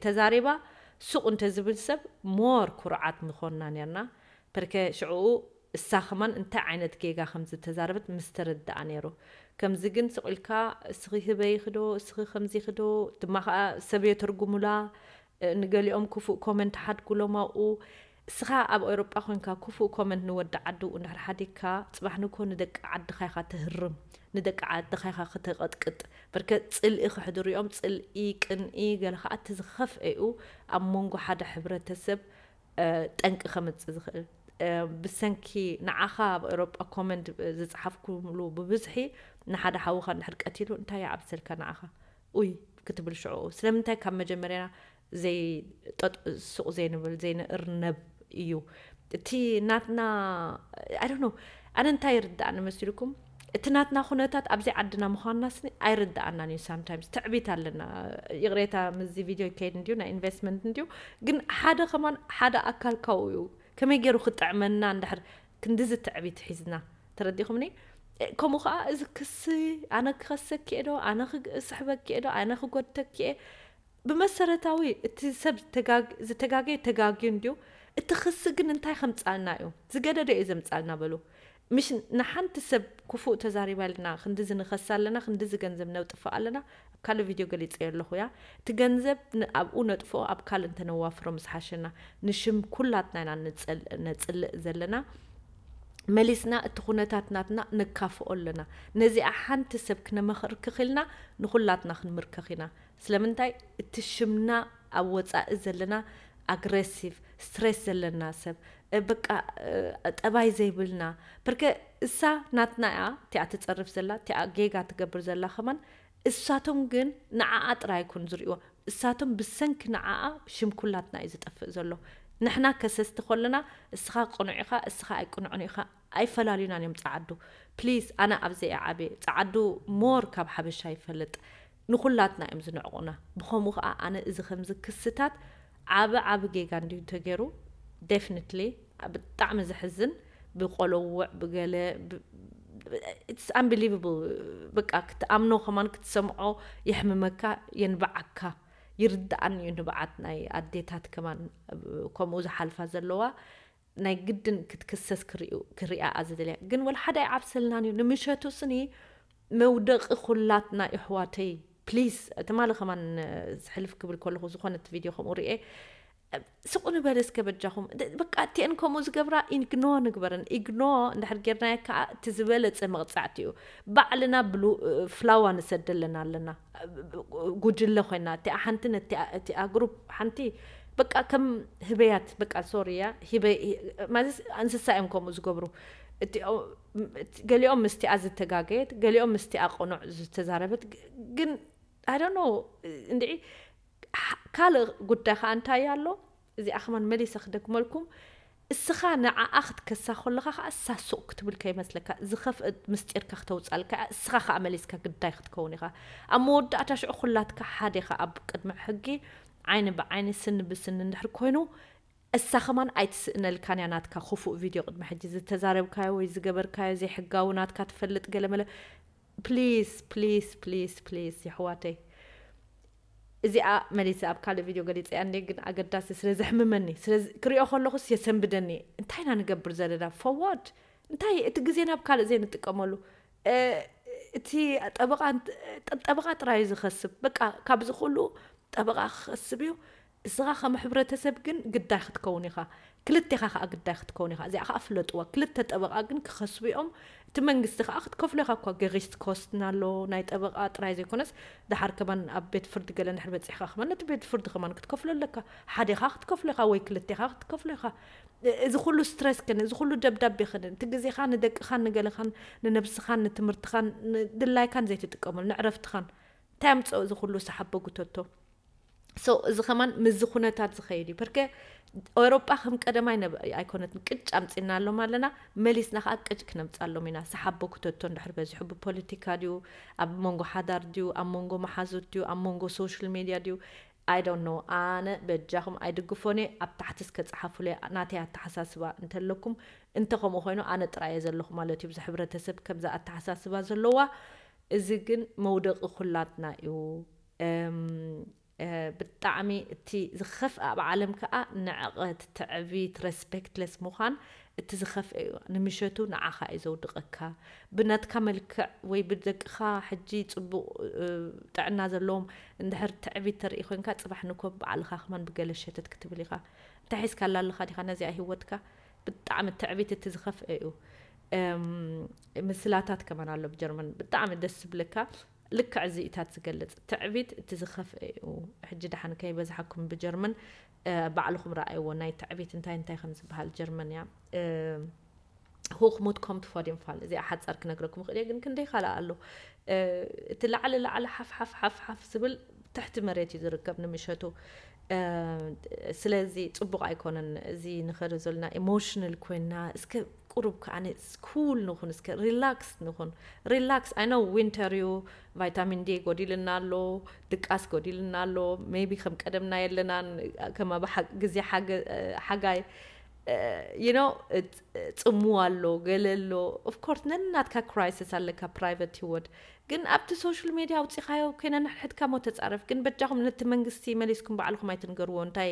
ተዛሪባ ሱቕ እንተዝብል ሰብ ሞር ኩርዓት ምኾንና ነርና። ፐርከ ሽዕኡ እሳ ከማን እንታይ ዓይነት ጌጋ ከም ዝተዛረበት ምስ ተረድኣ ነይሩ። ከምዚ ግን ስቕ ኢልካ እስኺ ህበይኺ ዶ እስኺ ከምዚኺ ዶ ድማ ኸዓ ሰብ የተርጉሙላ። ንገሊኦም ክፉእ ኮመንት ሓድጉሎም ኣብኡ። እስኻ ኣብ ኤውሮጳ ኮንካ ክፉእ ኮመንት ንወዲ ዓዲ እንድሕር ሓዲግካ ጽባሕ ንግሆ ንደቂ ዓድኻ ኢኻ ተህርም፣ ንደቂ ዓድኻ ኢኻ ከተቐጥቅጥ። በርከ ጽልኢ ክሕድሩ እዮም። ጽልኢ፣ ቅንኢ፣ ገለ ኸዓ እቲ ዝኸፍአ እዩ ኣብ መንጎ ሓደ ሕብረተሰብ ጠንቂ ከምጽእ ዝኽእል። ብሰንኪ ንዓኻ ኣብ ኤውሮጳ ኮመንት ዝጸሓፍኩምሉ ብብዝሒ ንሓደ ሓውኻ እንድሕር ቀቲሉ እንታይ ይዓብሰልካ ንዓኻ? ኡይ ክትብል ሽዑ ስለምንታይ ካብ መጀመርያ ዘይጠጥ ሱቕ ዘይንብል ዘይንእርነብ እዩ እቲ ናትና። I don't know ኣነ እንታይ ይርዳእኒ መሲልኩም እቲ ናትና ኩነታት ኣብዚ ዓድና ምዃንናስ ኣይርዳኣናን እዩ። ሳምታይምስ ትዕቢት ኣለና። ይቕሬታ ምስዚ ቪድዮ ይከይድ እንድዩ ናይ ኢንቨስትመንት እንድዩ ግን ሓደ ከማን ሓደ ኣካል ካብኡ እዩ። ከመይ ገይሩ ክጥዕመና እንድሕር ክንድዚ ትዕቢት ሒዝና ተረዲኹምኒ። ከምኡ ከዓ እዚ ክሲ ኣነ ክኸሰኪ እየ ዶ ኣነ ክስሕበኪ እየ ዶ ኣነ ክጎድተኪ እየ ብመሰረታዊ እቲ ሰብ ዝተጋገየ ተጋግዩ እንድዩ። እቲ ክሲ ግን እንታይ ከምፃልና እዩ ዝገደደ እዩ ዘምፃልና በሉ። ምሽ ንሓንቲ ሰብ ክፉእ ተዛሪባ ኢልና ክንድዚ ንኸስ ኣለና ክንድዚ ገንዘብ ነውጥፋእ ኣለና። ኣብ ካልእ ቪድዮ ገሊፀዮ ኣለኹ እያ እቲ ገንዘብ ኣብኡ ነጥፍኦ ኣብ ካልእ እንተነዋፍሮ ምስ ሓሸና። ንሽም ኩላትና ኢና ነፅልእ ዘለና። መሊስና እቲ ኩነታት ናትና ነካፍኦ ኣለና። ነዚኣ ሓንቲ ሰብ ክነመኽርክኽ ኢልና ንኹላትና ክንምርከኽ ኢና። ስለምንታይ እቲ ሽምና ኣብ ወፃኢ ዘለና ኣግሬሲቭ ስትሬስ ዘለና ሰብ በቃ ጠባይ ዘይብልና በርከ እሳ ናትና እያ እቲኣ ትፀርፍ ዘላ እቲኣ ጌጋ ትገብር ዘላ ከማን እሳቶም ግን ንዓኣ ጥራይ ይኩን ዝርእዎ እሳቶም ብሰንኪ ንዓኣ ሽም ኩላትና እዩ ዝጠፍእ ዘሎ። ንሕና ከሰስቲ ከለና እስኻ ቅኑዕ ኢኻ እስኻ ኣይቅኑዕን ኢኻ ኣይፈላልዩናን እዮም ፃዓዱ። ፕሊዝ ኣነ ኣብዘይ ዓብየ ፃዓዱ ሞር ካብ ሓበሻ ይፈልጥ። ንኹላትና እዮም ዝንዕቑና። ብኸምኡ ከዓ ኣነ እዚ ከምዚ ክስታት ዓቢ ዓቢ ጌጋ እንድዩ ተገይሩ። ደፍኒትሊ ብጣዕሚ ዘሕዝን ብቆለውዕ ብገለ it's unbelievable። በቃ ክትኣምኖ ከማን ክትሰምዖ የሕምመካ የንብዓካ። ይርድኣኒ እዩ ንብዓት ናይ ኣዴታት ከማን ከምኡ ዝሓልፋ ዘለዋ ናይ ግድን ክትክሰስ ክሪኡ ክሪኣ ዝደልያ ግን ወላ ሓደ ኣይዓብሰልናን እዩ ንምሸቱ ስኒ መውደቂ ኩላትና ይሕዋተይ ፕሊስ ትማሊ ከማን ዝሕልፍ ክብል ከለኹ ዝኾነት ቪድዮ ከምኡ ርኤ ስቁ ንበል እስከ በጃኹም በቃ እቲአን ከምኡ ዝገብራ ኢግኖ ንግበረን ኢግኖ እንድሕር ጌርናዮ ከዓ እቲ ዝበለፀ መቕፃዕቲ እዩ ባዕልና ብሉ ፍላዋ ንሰደለን ኣለና ጉጅለ ኮይና እቲኣ ሓንቲ ነቲኣ እቲኣ ግሩፕ ሓንቲ በቃ ከም ህበያት በቃ ሶሪ እያ ሂበ ማለት እንስሳ እዮም ከምኡ ዝገብሩ ገሊኦም ምስቲኣ ዝተጋገየት ገሊኦም ምስቲኣ ቅኑዕ ዝተዛረበት ግን I don't know እንድዒ ካልእ ጉዳይ ከዓ እንታይ ኣሎ እዚኣ ከማን መሊሰ ክደግመልኩም እስኻ ንዓኣ ክትከሳ ከለኻ ከዓ እሳ ሱቕ ክትብል ከይመስለካ ዝኸፍእ ምስጢርካ ክተውፃልካ እስኻ ከዓ መሊስካ ግዳይ ክትከውን ኢኻ ኣብ መወዳእታ ሽዑ ኩላትካ ሓደ ኢኻ ኣብ ቅድሚ ሕጊ ዓይኒ ብዓይኒ ስኒ ብስኒ እንድሕር ኮይኑ እሳ ከማን ኣይትስእነልካን እያ ናትካ ክፉእ ቪድዮ ቅድሚ ሕጂ ዝተዛረብካዮ ወይ ዝገበርካዮ ዘይሕጋዊ ናትካ ትፈልጥ ገለመለ please please please please የሕዋተይ እዚኣ መሊሰ ኣብ ካልእ ቪድዮ ገሊፀያ እንደ ግን ኣገዳሲ ስለ ዘሕምመኒ ስለ ክሪኦ ከለኹስ የሰንብደኒ። እንታይ ኢና ንገብር ዘለና? ፎርዋርድ እንታይ እቲ ግዜ ናብ ካልእ ዘይንጥቀመሉ? እቲ ጠበቃ ጠበቃ ጥራይ እዩ ዝኸስብ። በቃ ካብዚ ኩሉ ጠበቃ ክኸስብ እዩ። እስኻ ከም ሕብረተሰብ ግን ግዳይ ክትከውን ኢኻ። ክልቴኻ ከዓ ግዳይ ክትከውን ኢኻ። እዚኣ ከዓ ፍለጥዋ። ክልተ ጠበቃ ግን ክኸስቡ እዮም። እቲ መንግስቲ ከዓ ክትከፍሎ ኢኻ እኳ ገሪስት ኮስትና ኣሎ ናይ ጠበቃ ጥራይ ዘይኮነስ ድሓር ከማን ኣብ ቤት ፍርዲ ገለ ንድሕር በፂሕካ ከማን ነቲ ቤት ፍርዲ ከማን ክትከፍሎ ኣለካ። ሓዴኻ ክትከፍሎ ኢኻ ወይ ክልቴኻ ክትከፍሎ ኢኻ። እዚ ኩሉ ስትረስ ክን እዚ ኩሉ ደብዳቤ ክን እቲ ግዜኻ ንደቅኻን ንገለኻን ንነብስኻን ንትምህርትኻን ንድላይካን ዘይትጥቀመሉ ንዕረፍትኻን እንታይ ኣምፅኦ እዚ ኩሉ ሰሓቦ ጉተቶ? So እዚ ከማን ምስዚ ኩነታት ዝኸይድ እዩ። ፐርከ ኤውሮጳ ከም ቀደማይ ነብ ኣይኮነትን። ቅጭ ኣምጺና ኣሎም ኣለና፣ መሊስና ከዓ ቅጭ ክነምጻሎም ኢና። ሰሓቦ ክተቶ እንድሕር በዚሑ ብፖለቲካ ድዩ፣ ኣብ መንጎ ሓዳር ድዩ፣ ኣብ መንጎ መሓዙት ድዩ፣ ኣብ መንጎ ሶሻል ሜድያ ድዩ? I don't know። ኣነ በጃኹም ኣይድግፎን እየ። ኣብ ታሕቲ እስከ ጸሓፉለይ ናተይ ኣተሓሳስባ እንተለኩም። እንተ ከምኡ ኮይኑ ኣነ ጥራይ እየ ዘለኹ ማለት እዩ። ብዚ ሕብረተሰብ ከምዚ ኣተሓሳስባ ዘለዋ። እዚ ግን መውደቂ ኩላትና እዩ። እም፣ እ፣ ብጣዕሚ እቲ ዝኸፍእ ኣብ ዓለም ከዓ ንዕቐት፣ ትዕቢት፣ ሬስፔክትለስ ምዃን እቲ ዝኸፍእ እዩ። ንምሸቱ ንዓኻ እዩ ዘውድቐካ። ብናትካ መልክዕ ወይ ብደቅኻ ሕጂ ጽቡቕ፣ እ፣ ጥዕና ዘለዎም እንድሕር ትዕቢት ተርኢ ኮንካ፣ ጽባሕ ንኮ ባዕልኻ ከማን ብገለ ሸተት ክትብል ኢኻ። እንታይ ሒዝካላ ኣለኻ ዲኻ ነዚኣ ህይወትካ? ብጣዕሚ ትዕቢት እቲ ዝኸፍእ እዩ። እም፣ ምስላታት ከማን ኣሎ ብጀርመን። ብጣዕሚ ደስ ዝብለካ። ልክዕ እዚ ኢታት ዝገልጽ። ትዕቢት እቲ ዝኸፍእ እዩ። ሕጂ ደሓን ከይበዝሓኩም ብጀርመን፣ እ፣ ባዕልኹም ረኣይዎ ናይ ትዕቢት እንታይ እንታይ ከም ዝበሃል ጀርመን እያ። እ፣ Hochmut kommt vor dem Fall። እዚኣ ሓጻር ክነግረኩም እኽእል እየ፣ ግን ክንደይ ካልእ ኣሎ። እ፣ እቲ ላዕሊ ላዕሊ ሓፍ ሓፍ ሓፍ ሓፍ ዝብል ትሕቲ መሬት እዩ ዝርከብ ንምሸቱ። እ፣ ስለዚ ጽቡቕ ኣይኮነን። እዚ ንኸዶ ዘለና ኢሞሽናል ኮይና፣ እስከ ቁሩብ ከኣ ኩል ንኹን፣ እስከ ሪላክስ ንኹን። ሪላክስ፣ I know ዊንተር እዩ፣ ቫይታሚን ዲ ጎዲልና ኣሎ፣ ድቃስ ጎዲልና ኣሎ፣ ሜቢ ከም ቀደምና የለናን፣ ከም ኣብ ሓ-፣ ግዜ ሓገ-፣ ሓጋይ፣ you know፣ ጽምዋ ኣሎ፣ ገለ ኣሎ። ኦፍ ኮርስ ነናትካ ክራይሲስ ኣለካ፣ ፕራይቨት ህይወት። ግን ኣብቲ ሶሻል ሜድያ ኣውጺኻዮ ኮይና ንሕድሕድካ ሞ ተጻረፍ። ግን በጃኹም ነቲ መንግስቲ መሊስኩም ባዕልኹም ኣይትንገርዎ። እንታይ፣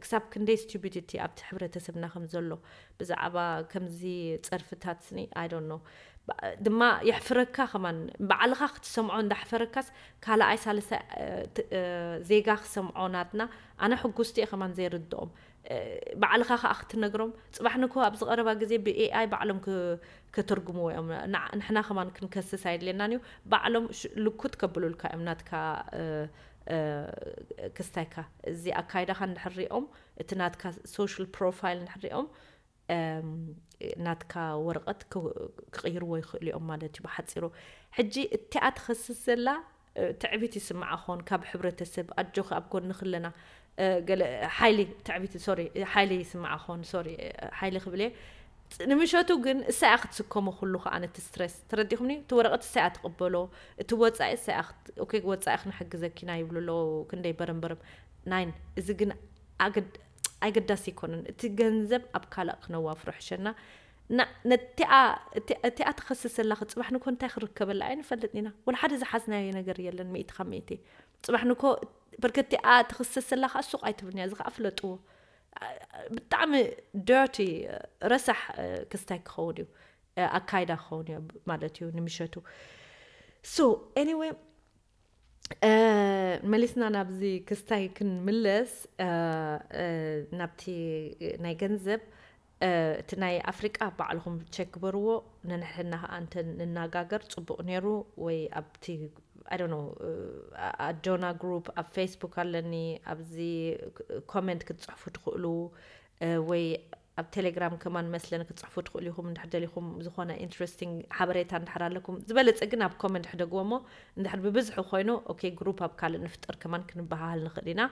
ክሳብ ክንደይ ስቱፒዲቲ ኣብቲ ሕብረተሰብና ከም ዘሎ ብዛዕባ ከምዚ ጸርፍታት ስኒ፣ I don't know። ባ-፣ ድማ የሕፍረካ ከማን፣ ባዕልኻ ክትሰምዖ እንዳሕፈረካስ ካልኣይ ሳልሳይ፣ እ፣ ት-፣ እ፣ ዜጋ ክሰምዖ ናትና። ኣነ ሕጉስቲ እየ ከማን ዘይርድኦም። እ፣ ባዕልኻ ከኣ ክትነግሮም። ጽባሕ ንግሆ ኣብዚ ቀረባ ግዜ ብ ኤ ኣይ ባዕሎም ክ-፣ ከተርጉምዎ እዮም። ንዓ-፣ ንሕና ከማን ክንከስስ ኣይድልየናን እዩ። ባዕሎም ሽ-፣ ልኩት ከብሉልካ እዮም ናትካ፣ እ፣ እ፣ ክስታይካ። እዚ ኣካይዳኻ እንድሕር ሪኦም፣ እቲ ናትካ ሶሻል ፕሮፋይል እንድሕር ሪኦም፣ እም፣ ናትካ ወረቐት ክ-፣ ክቕይርዎ ይኽእሉ እዮም ማለት እዩ ብሓጺሩ። ሕጂ እቲኣ ትኸስስ ዘላ፣ እ፣ ትዕቢት ይስምዓ ኾን ካብ ሕብረተሰብ፣ ኣጆኺ ኣብ ጎንኺ ኣለና፣ እ፣ ገለ ሓይሊ፣ ትዕቢት፣ ሶሪ፣ ሓይሊ ይስምዓ ኾን፣ ሶሪ፣ እ፣ ሓይሊ ክብል እየ። ጽ-፣ ንምሸቱ ግን እሳ እያ ክትስከሞ ኩሉ ከኣ ነቲ ስትረስ። ተረዲኹምኒ? እቲ ወረቐት እሳ እያ ትቕበሎ፣ እቲ ወጻኢ እሳ እያ ክት-፣ ኦኬ፣ ወጻኢ ክንሕግዘኪ ኢና ይብሉ ኣለዉ፣ ክንደይ በረምበረም። ናይን፣ እዚ ግን ኣገድ-፣ ኣገዳሲ ኣይኮነን። እቲ ገንዘብ ኣብ ካልእ ክነዋፍሮ ሕሸና። ና-፣ ነቲኣ፣ እቲ-፣ እቲኣ ትኸስስ ዘላ ክጽባሕ ንኮ እንታይ ክርከበላ ኣይንፈልጥን ኢና። ወላ ሓደ ዝሓዝናዮ ነገር የለን፣ ሚእቲ ካብ ሚእቲ። ጽባሕ ንኮ በርከቲኣ ትኽሰስ ዘላ ከኣ ሱቕ ኣይትብልን እያ፣ እዚ ከኣ ፍለጥዎ። ብጣዕሚ ደርቲ፣ ረሳሕ ክስታይ ክኸውን እዩ፣ ኣካይዳ ክኸውን እዩ ማለት እዩ ንምሸቱ። So anyway፣ መሊስና ናብዚ ክስታይ ክንምለስ፣ ናብቲ ናይ ገንዘብ፣ እቲ ናይ ኣፍሪቃ ባዕልኹም ቸክ ግበርዎ። ነንሕድና ከኣ እንተ ንነጋገር ጽቡቕ ነይሩ። ወይ ኣብቲ፣ I don't know፣ ኣዶና ግሩፕ ኣብ ፌስቡክ ኣለኒ፣ ኣብዚ ኮመንት ክትጽሕፉ ትኽእሉ፣ ወይ ኣብ ቴሌግራም ከማን መስለን ክትጽሕፉ ትኽእሉ ኢኹም። እንድሕር ደሊኹም ዝኾነ ኢንትረስቲንግ ሓበሬታ እንድሕር ኣለኩም፣ ዝበለጸ ግን ኣብ ኮመንት ሕደግዎ እሞ፣ እንድሕር ብብዝሒ ኮይኑ፣ ኦኬ፣ ግሩፕ ኣብ ካልእ ንፍጠር ከማን ክንበሃሃል ንኽእል ኢና።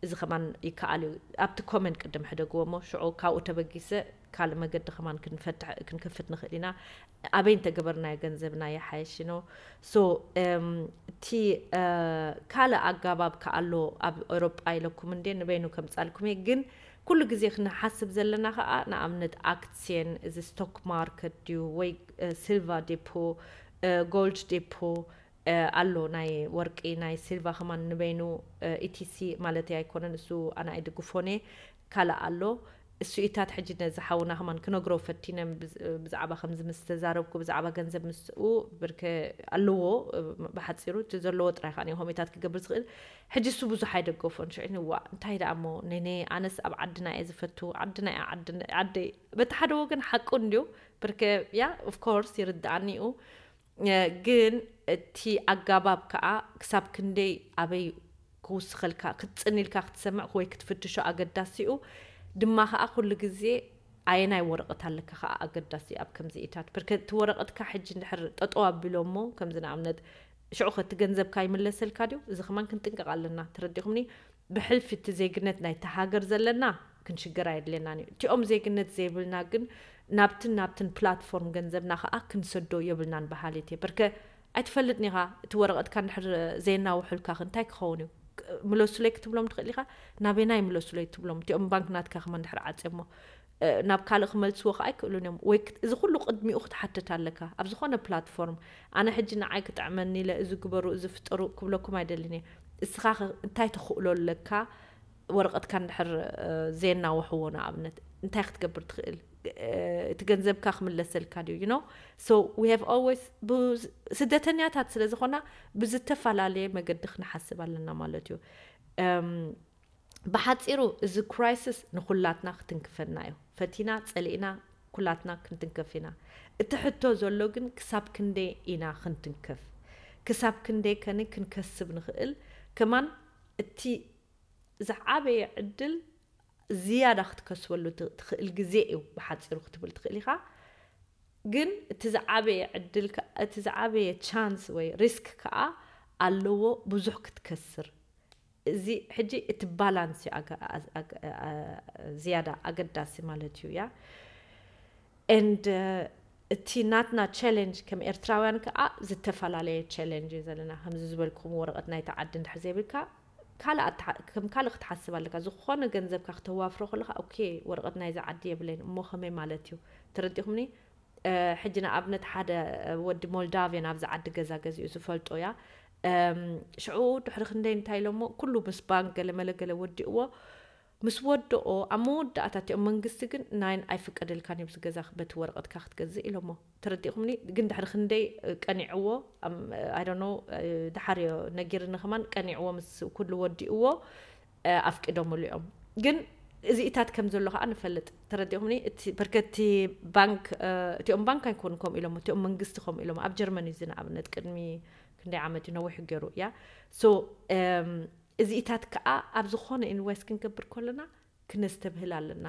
እዚ ከማን ይከኣል እዩ። ኣብቲ ኮመንት ቅድም ሕደግዎ እሞ፣ ሽዑ ካብኡ ተበጊሰ ካልእ መገዲ ከማን ክንፈትሕ፣ ክንከፍት ንኽእል ኢና። ኣበይ እንተገበርናዮ ገንዘብና ይሓይሽ፣ you know። So፣ እም፣ እቲ፣ እ፣ ካልእ ኣጋባብ ከኣ ኣሎ ኣብ ኤውሮጳ ኢለኩም እንዴ፣ ንበይኑ ከምጻልኩም እየ። ግን ኩሉ ግዜ ክንሓስብ ዘለና ከኣ፣ ንኣብነት ኣክስየን፣ እዚ ስቶክ ማርከት ድዩ፣ ወይ፣ እ፣ ሲልቨር ዴፖ፣ እ፣ ጎልድ ዴፖ፣ ኣሎ ናይ ወርቂ ናይ ሲልቫ ከማን ንበይኑ ኢቲሲ ማለት ኣይኮነን፣ እሱ ኣነ ኣይድግፎን እየ። ካልእ ኣሎ እሱ ኢታት ሕጂ ነዚ ሓውና ከማን ክነግሮ ፈቲነ፣ ብዛዕባ ከምዚ ምስ ተዛረብኩ ብዛዕባ ገንዘብ ምስኡ ብርከ ኣለዎ። ብሓፂሩ እቲ ዘለዎ ጥራይ ከዓ ሆሜታት ክገብር ዝኽእል። ሕጂ እሱ ብዙሕ ኣይደገፎን። ሽዑ ዋ እንታይ ደኣ እሞ ነነ ኣነስ ኣብ ዓድና እየ ዝፈቱ፣ ዓድና እያ ዓደይ። በቲ ሓደ ወገን ሓቁ እንድዩ፣ ብርከ ያ ኦፍኮርስ ይርድኣኒ እዩ። ግን እቲ ኣጋባብ ከዓ ክሳብ ክንደይ ኣበይ ክውስኸልካ ክትፅን ኢልካ ክትሰምዕ ወይ ክትፍትሾ ኣገዳሲኡ ድማ ከዓ ኩሉ ግዜ ኣየናይ ወረቐት ኣለካ ከዓ ኣገዳሲ ኣብ ከምዚ ኢታት። ብርከ እቲ ወረቐትካ ሕጂ እንድሕር ጠጠው ኣቢሎሞ ከምዚ ንኣብነት ሽዑ ከቲ ገንዘብካ ይምለሰልካ ድዩ? እዚ ከማን ክንጥንቀቕ ኣለና። ተረዲኹምኒ? ብሕልፊ እቲ ዜግነት ናይቲ ሃገር ዘለና ክንሽገር ኣየድልየናን እዩ። እቲኦም ዜግነት ዘይብልና ግን ናብትን ናብትን ፕላትፎርም ገንዘብና ከዓ ክንሰዶ የብልናን በሃሊት እየ። ብርከ ኣይትፈልጥን ኢኻ። እቲ ወረቐትካ እንድሕር ዘየናውሑልካ ከ እንታይ ክኸውን እዩ? ምለሱለይ ክትብሎም ትኽእል ኢኻ። ናበይና ይምለሱለይ ትብሎም? እቲኦም ባንክ ናትካ ከመ እንድሕር ዓፅዮሞ ናብ ካልእ ክመልስዎ ከዓ ኣይክእሉን እዮም። ወይ እዚ ኩሉ ቅድሚኡ ክትሓትት ኣለካ ኣብ ዝኾነ ፕላትፎርም። ኣነ ሕጂ ንዓይ ክጥዕመኒ ኢለ እዚ ግበሩ እዚ ፍጠሩ ክብለኩም ኣይደልን እየ። እስኻ እንታይ ተኽእሎ ኣለካ? ወረቐትካ እንድሕር ዘየናውሕዎ ንኣብነት እንታይ ክትገብር ትኽእል? እቲ ገንዘብካ ክምለሰልካ ድዩ? You know? So we have always ስደተኛታት ስለ ዝኾና ብዝተፈላለየ መገዲ ክንሓስብ ኣለና ማለት እዩ። ብሓፂሩ እዚ ክራይስስ ንኩላትና ክትንክፈና እዩ። ፈቲና ፀሊእና ኩላትና ክንትንከፍ ኢና። እቲ ሕቶ ዘሎ ግን ክሳብ ክንደይ ኢና ክንትንከፍ? ክሳብ ክንደይ ከን ክንከስብ ንኽእል? ከማን እቲ ዝዓበየ ዕድል ዝያዳ ክትከስበሉ ትኽእል ግዜ እዩ ብሓፂሩ ክትብል ትኽእል ኢኻ። ግን እቲ ዝዓበየ ዕድል እቲ ዝዓበየ ቻንስ ወይ ሪስክ ከዓ ኣለዎ ብዙሕ ክትከስር። እዚ ሕጂ እቲ ባላንስ እዩ ዝያዳ ኣገዳሲ ማለት እዩ። ያ and እቲ ናትና ቻለንጅ ከም ኤርትራውያን ከዓ ዝተፈላለየ ቻለንጅ እዩ ዘለና። ከምዚ ዝበልኩም ወረቐት ናይቲ ዓዲ እንድሕር ዘይብልካ ከም ካልእ ክትሓስብ ኣለካ። ዝኾነ ገንዘብካ ክተዋፍሮ ከለካ ኦኬ ወረቐት ናይዚ ዓዲ የብለይን እሞ ከመይ ማለት እዩ? ተረዲኹምኒ? ሕጂ ንኣብነት ሓደ ወዲ ሞልዳቪያን ኣብዚ ዓዲ ገዛ ገዚኡ ዝፈልጦ እያ። ሽዑ ድሕሪ ክንደይ እንታይ ኢሎሞ ኩሉ ምስ ባንክ ገለመለ ገለ ወዲእዎ ምስ ወድኦ ኣብ መወዳእታ እቲኦም መንግስቲ ግን ናይን ኣይፍቀደልካን እዩ ዝገዛ በቲ ወረቐትካ ክትገዝእ ኢሎሞ። ተረዲእኩምኒ? ግን ድሕሪ ክንደይ ቀኒዕዎ። I don't know፣ ድሓር እዮ ነጊርኒ ከማን ቀኒዕዎ ምስ ኩሉ ወዲእዎ ኣፍቂዶምሉ እዮም። ግን እዚኢታት ከም ዘሎ ከዓ ንፈልጥ። ተረዲእኩምኒ? በርከቲ ባንክ እቲኦም ባንክ ኣይኮኑ ከምኡ ኢሎም እቲኦም መንግስቲ ከምኡ ኢሎም ኣብ ጀርመን እዩ እዚ ንኣብነት ቅድሚ ክንደይ ዓመት እዩ ነዊሑ ገይሩ እያ። So እዚኢታት ከዓ ኣብ ዝኾነ ኢንቨስት ክንገብር ከለና ክነስተብህል ኣለና።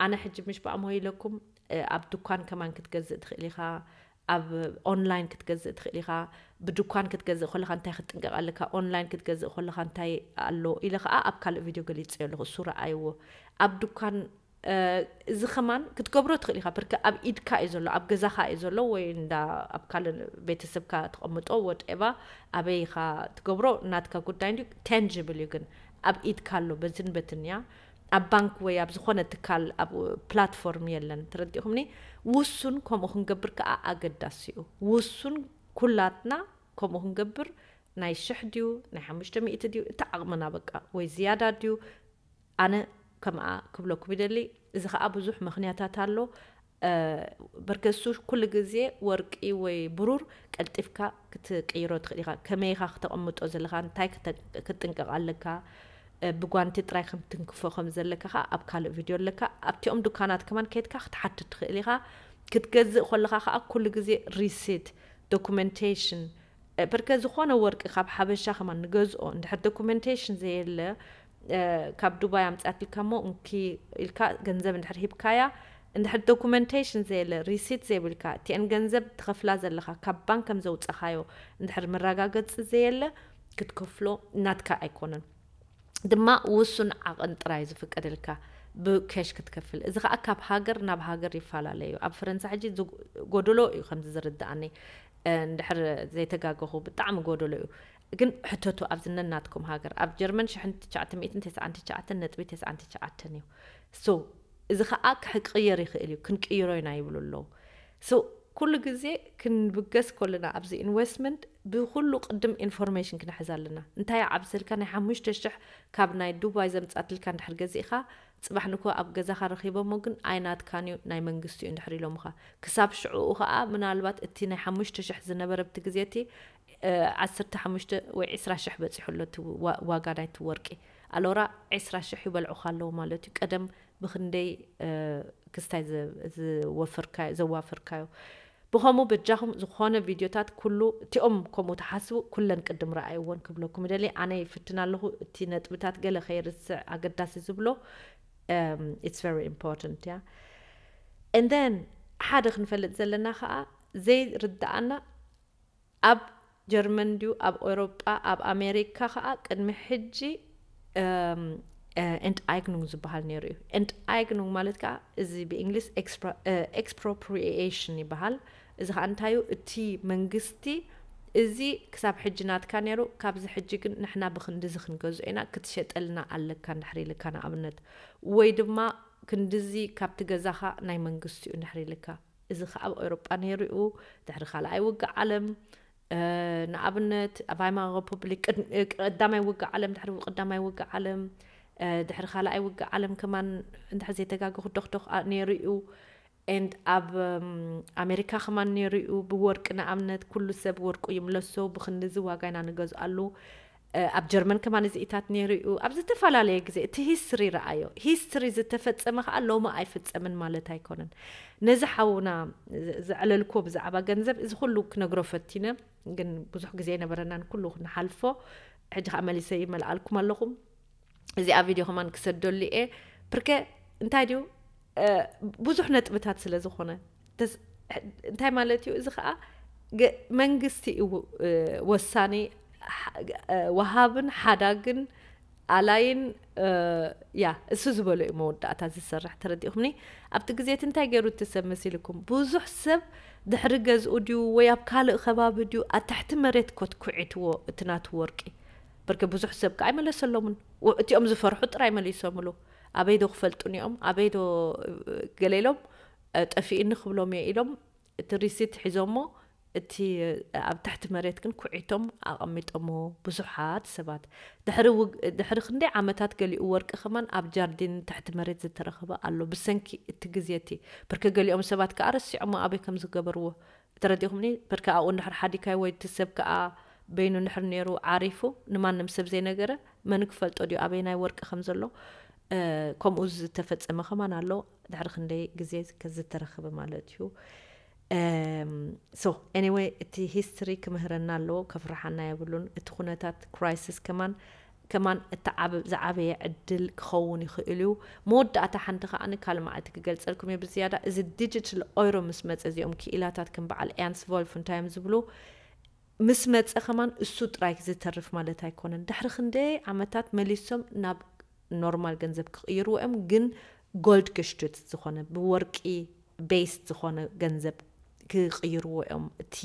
ኣነ ሕጂ ምሽ ብኣሞ ኢለኩም ኣብ ድኳን ከማን ክትገዝእ ትኽእል ኢኻ። ኣብ ኦንላይን ክትገዝእ ትኽእል ኢኻ። ብድኳን ክትገዝእ ከለኻ እንታይ ክትጥንቀቕ ኣለካ? ኦንላይን ክትገዝእ ከለኻ እንታይ ኣሎ ኢለ ከዓ ኣብ ካልእ ቪድዮ ገሊፀዮ ኣለኹ። እሱ ረኣይዎ። ኣብ ድኳን እዚ ከማን ክትገብሮ ትኽእል ኢኻ። ብርከ ኣብ ኢድካ እዩ ዘሎ፣ ኣብ ገዛኻ እዩ ዘሎ ወይ እንዳ ኣብ ካልእ ቤተሰብካ ተቐምጦ ወድኤባ ኣበይ ኢኻ ትገብሮ ናትካ ጉዳይ እንዲ ታንጅብል እዩ። ግን ኣብ ኢድካ ኣሎ በዝን በትን እያ። ኣብ ባንክ ወይ ኣብ ዝኾነ ትካል ኣብ ፕላትፎርም የለን። ተረዲኹምኒ? ውሱን ከምኡ ክንገብር ከዓ ኣገዳሲ እዩ። ውሱን ኩላትና ከምኡ ክንገብር ናይ ሽሕ ድዩ ናይ ሓሙሽተ ሚእቲ ድዩ እቲ ዓቕምና በቃ ወይ ዝያዳ ድዩ ኣነ ከምኣ ክብለኩም ይደሊ። እዚ ከዓ ብዙሕ ምክንያታት ኣሎ። በርከሱ ኩሉ ግዜ ወርቂ ወይ ብሩር ቀልጢፍካ ክትቅይሮ ትኽእል ኢኻ። ከመይ ኢኻ ክተቐምጦ ዘለካ እንታይ ክትጥንቀቕ ኣለካ። ብጓንቲ ጥራይ ከም ትንክፎ ከም ዘለካ ከዓ ኣብ ካልእ ቪድዮ ኣለካ። ኣብቲኦም ድኳናት ከማን ከይድካ ክትሓትት ትኽእል ኢኻ። ክትገዝእ ከለኻ ከዓ ኩሉ ግዜ ሪሲት፣ ዶኩመንቴሽን፣ በርከ ዝኾነ ወርቂ ካብ ሓበሻ ከማን ንገዝኦ እንድሕር ዶኩመንቴሽን ዘየለ ካብ ዱባይ ኣምፅኣትልካ እሞ እንኪ ኢልካ ገንዘብ እንድሕር ሂብካያ እንድሕር ዶኩመንቴሽን ዘየለ ሪሲት ዘይብልካ እቲአን ገንዘብ ትኸፍላ ዘለኻ ካብ ባንክ ከም ዘውፀኻዮ እንድሕር መረጋገፂ ዘየለ ክትከፍሎ ናትካ ኣይኮነን። ድማ ውሱን ዓቐን ጥራይ ዝፍቀደልካ ብኬሽ ክትከፍል። እዚ ከዓ ካብ ሃገር ናብ ሃገር ይፈላለ እዩ። ኣብ ፈረንሳ ሕጂ ጎደሎ እዩ ከምዚ ዝርድኣኒ። እንድሕር ዘይተጋገኹ ብጣዕሚ ጎደሎ እዩ። ግን ሕተቱ ኣብዚ ነናትኩም ሃገር ኣብ ጀርመን ሽሕን ትሽዓተ ሚእትን ተስዓን ትሽዓተን ነጥቢ ተስዓን ትሽዓተን እዩ። So እዚ ከዓ ክቅየር ይኽእል እዩ። ክንቅይሮ ኢና ይብሉ ኣለዉ። So ኩሉ ግዜ ክንብገስ ከለና ኣብዚ ኢንቨስትመንት ብኩሉ ቅድም ኢንፎርሜሽን ክንሕዝ ኣለና። እንታይ ዓብሰልካ ናይ ሓሙሽተ ሽሕ ካብ ናይ ዱባይ ዘምጻትልካ እንድሕር ገዚእኻ፣ ጽባሕ ንኮ ኣብ ገዛኻ ረኺቦሞ ግን ኣይናትካን እዩ ናይ መንግስቲ እዩ እንድሕር ኢሎምኻ፣ ክሳብ ሽዑኡ ኸኣ ምናልባት እቲ ናይ ሓሙሽተ ሽሕ ዝነበረ ኣብቲ ግዜ እቲ ዓሰርተ ሓሙሽተ ወይ ዕስራ ሽሕ በጺሑ ኣሎ እቲ ዋጋ ናይቲ ወርቂ። ኣሎራ ዕስራ ሽሕ ይበልዑኻ ኣለዉ ማለት እዩ። ቀደም ብክንደይ ክስታይ ዘዋፈርካዮ። ብኸምኡ በጃኹም ዝኾነ ቪድዮታት ኩሉ እቲኦም ከምኡ ተሓስቡ ኩለን ቅድም ረኣይዎን ክብለኩም ይደሊ። ኣነ ይፍትን ኣለኹ እቲ ነጥብታት ገለ ከይርስዕ ኣገዳሲ ዝብሎ it's very important እያ። And then ሓደ ክንፈልጥ ዘለና ከዓ ዘይርድኣና ኣብ ጀርመን ድዩ ኣብ ኤውሮጳ ኣብ ኣሜሪካ ከዓ ቅድሚ ሕጂ enteignung ዝበሃል ነይሩ እዩ። Enteignung ማለት ከዓ እዚ ብእንግሊዝ expropriation ይበሃል። እዚ ከዓ እንታዩ እቲ መንግስቲ እዚ ክሳብ ሕጂ ናትካ ነይሩ፣ ካብዚ ሕጂ ግን ንሕና ብክንድዚ ክንገዝኦ ኢና ክትሸጠልና ኣለካ እንድሕር ኢልካ ንኣብነት፣ ወይ ድማ ክንድዚ ካብቲ ገዛኻ ናይ መንግስቲ እዩ እንድሕር ኢልካ፣ እዚ ከዓ ኣብ ኤውሮጳ ነይሩ እዩ። ድሕሪ ካልኣይ ውግእ ዓለም ንኣብነት ቫይማር ሪፐብሊክ ቀዳማይ ውግእ ዓለም ድሕሪ ቀዳማይ ውግእ ዓለም ድሕሪ ካልኣይ ውግእ ዓለም ከማን እንድሕር ዘይተጋገኹ ዶኽዶኽ ነይሩ እዩ። And ኣብ ኣሜሪካ ከማን ነይሩ እዩ። ብወርቂ ንኣብነት ኩሉ ሰብ ወርቁ ይምለሶ ብክንድዚ ዋጋ ኢና ንገዝኣሉ። ኣብ ጀርመን ከማን እዚኢታት ነይሩ እዩ። ኣብ ዝተፈላለየ ግዜ እቲ ሂስትሪ ረኣዮ። ሂስትሪ ዝተፈጸመ ከዓ ሎሚ ኣይፍጸምን ማለት ኣይኮነን። ነዚ ሓውና ዘዕለልክዎ ብዛዕባ ገንዘብ እዚ ኩሉ ክነግሮ ፈቲነ፣ ግን ብዙሕ ግዜ ኣይነበረናን ኩሉ ክንሓልፎ። ሕጂ ከዓ መሊሰ ይመልኣልኩም ኣለኹም። እዚኣ ቪድዮ ከማን ክሰደሉ እየ። ብርከ እንታይ ድዩ ብዙሕ ነጥብታት ስለ ዝኾነ እንታይ ማለት እዩ? እዚ ከዓ መንግስቲ እዩ ወሳኒ፣ ወሃብን ሓዳግን ኣላይን ያ እሱ ዝበሎ እዩ መወዳእታ ዝሰርሕ። ተረዲእኹምኒ? ኣብቲ ግዜ እቲ እንታይ ገይሩ እቲ ሰብ መሲልኩም? ብዙሕ ሰብ ድሕሪ ገዝኡ ድዩ ወይ ኣብ ካልእ ከባቢ ድዩ ኣብ ትሕቲ መሬት ኮትኩዒትዎ እቲ ናቱ ወርቂ። ብርክ ብዙሕ ሰብ ከዓ ኣይመለሰሎምን። እቲኦም ዝፈርሑ ጥራይ መሊሶምሉ። ኣበይ ዶ ክፈልጡ ኒኦም ኣበይ ዶ ገለ ኢሎም ጠፊእኒ ክብሎም እየ ኢሎም እቲ ሪሲት ሒዞሞ እቲ ኣብ ትሕቲ መሬት ግን ኩዒቶም ኣቐሚጦሞ ብዙሓት ሰባት። ድሕሪ ክንደይ ዓመታት ገሊኡ ወርቂ ከማን ኣብ ጃርዲን ትሕቲ መሬት ዝተረኸበ ኣሎ ብሰንኪ እቲ ግዜ እቲ። ብርክ ገሊኦም ሰባት ከዓ ረሲዖሞ ኣበይ ከም ዝገበርዎ። ተረዲኹምኒ? ብርክ ኣብኡ እንድሕር ሓዲካይ ወይ እቲ ሰብ ከዓ በይኑ እንድሕር ነይሩ ዓሪፉ ንማንም ሰብ ዘይነገረ መን ክፈልጦ ድዩ ኣበይ ናይ ወርቂ ከም ዘሎ? ከምኡ ዝተፈጸመ ከማን ኣሎ። ድሕሪ ክንደይ ግዜ ዝተረኸበ ማለት እዩ። So anyway እቲ ሂስትሪ ክምህረና ኣለዎ፣ ከፍርሓና የብሉን። እቲ ኩነታት ክራይሲስ ከማን ከማን እቲ ዝዓበየ ዕድል ክኸውን ይኽእል እዩ። መወዳእታ ሓንቲ ከዓኒ ካልእ መዓልቲ ክገልጸልኩም እየ ብዝያዳ። እዚ ዲጂታል ኦይሮ ምስ መጸ እዚኦም ክኢላታት ከም በዓል ኤንስ ቮልፍ እንታይ እዮም ዝብሉ? ምስ መጸ ከማን እሱ ጥራይ ዝተርፍ ማለት ኣይኮነን። ድሕሪ ክንደይ ዓመታት መሊሶም ናብ ኖርማል ገንዘብ ክቕይርዎ እዮም፣ ግን ጎልድ ግሽቱት ዝኾነ ብወርቂ ቤስድ ዝኾነ ገንዘብ ክቕይርዎ እዮም። እቲ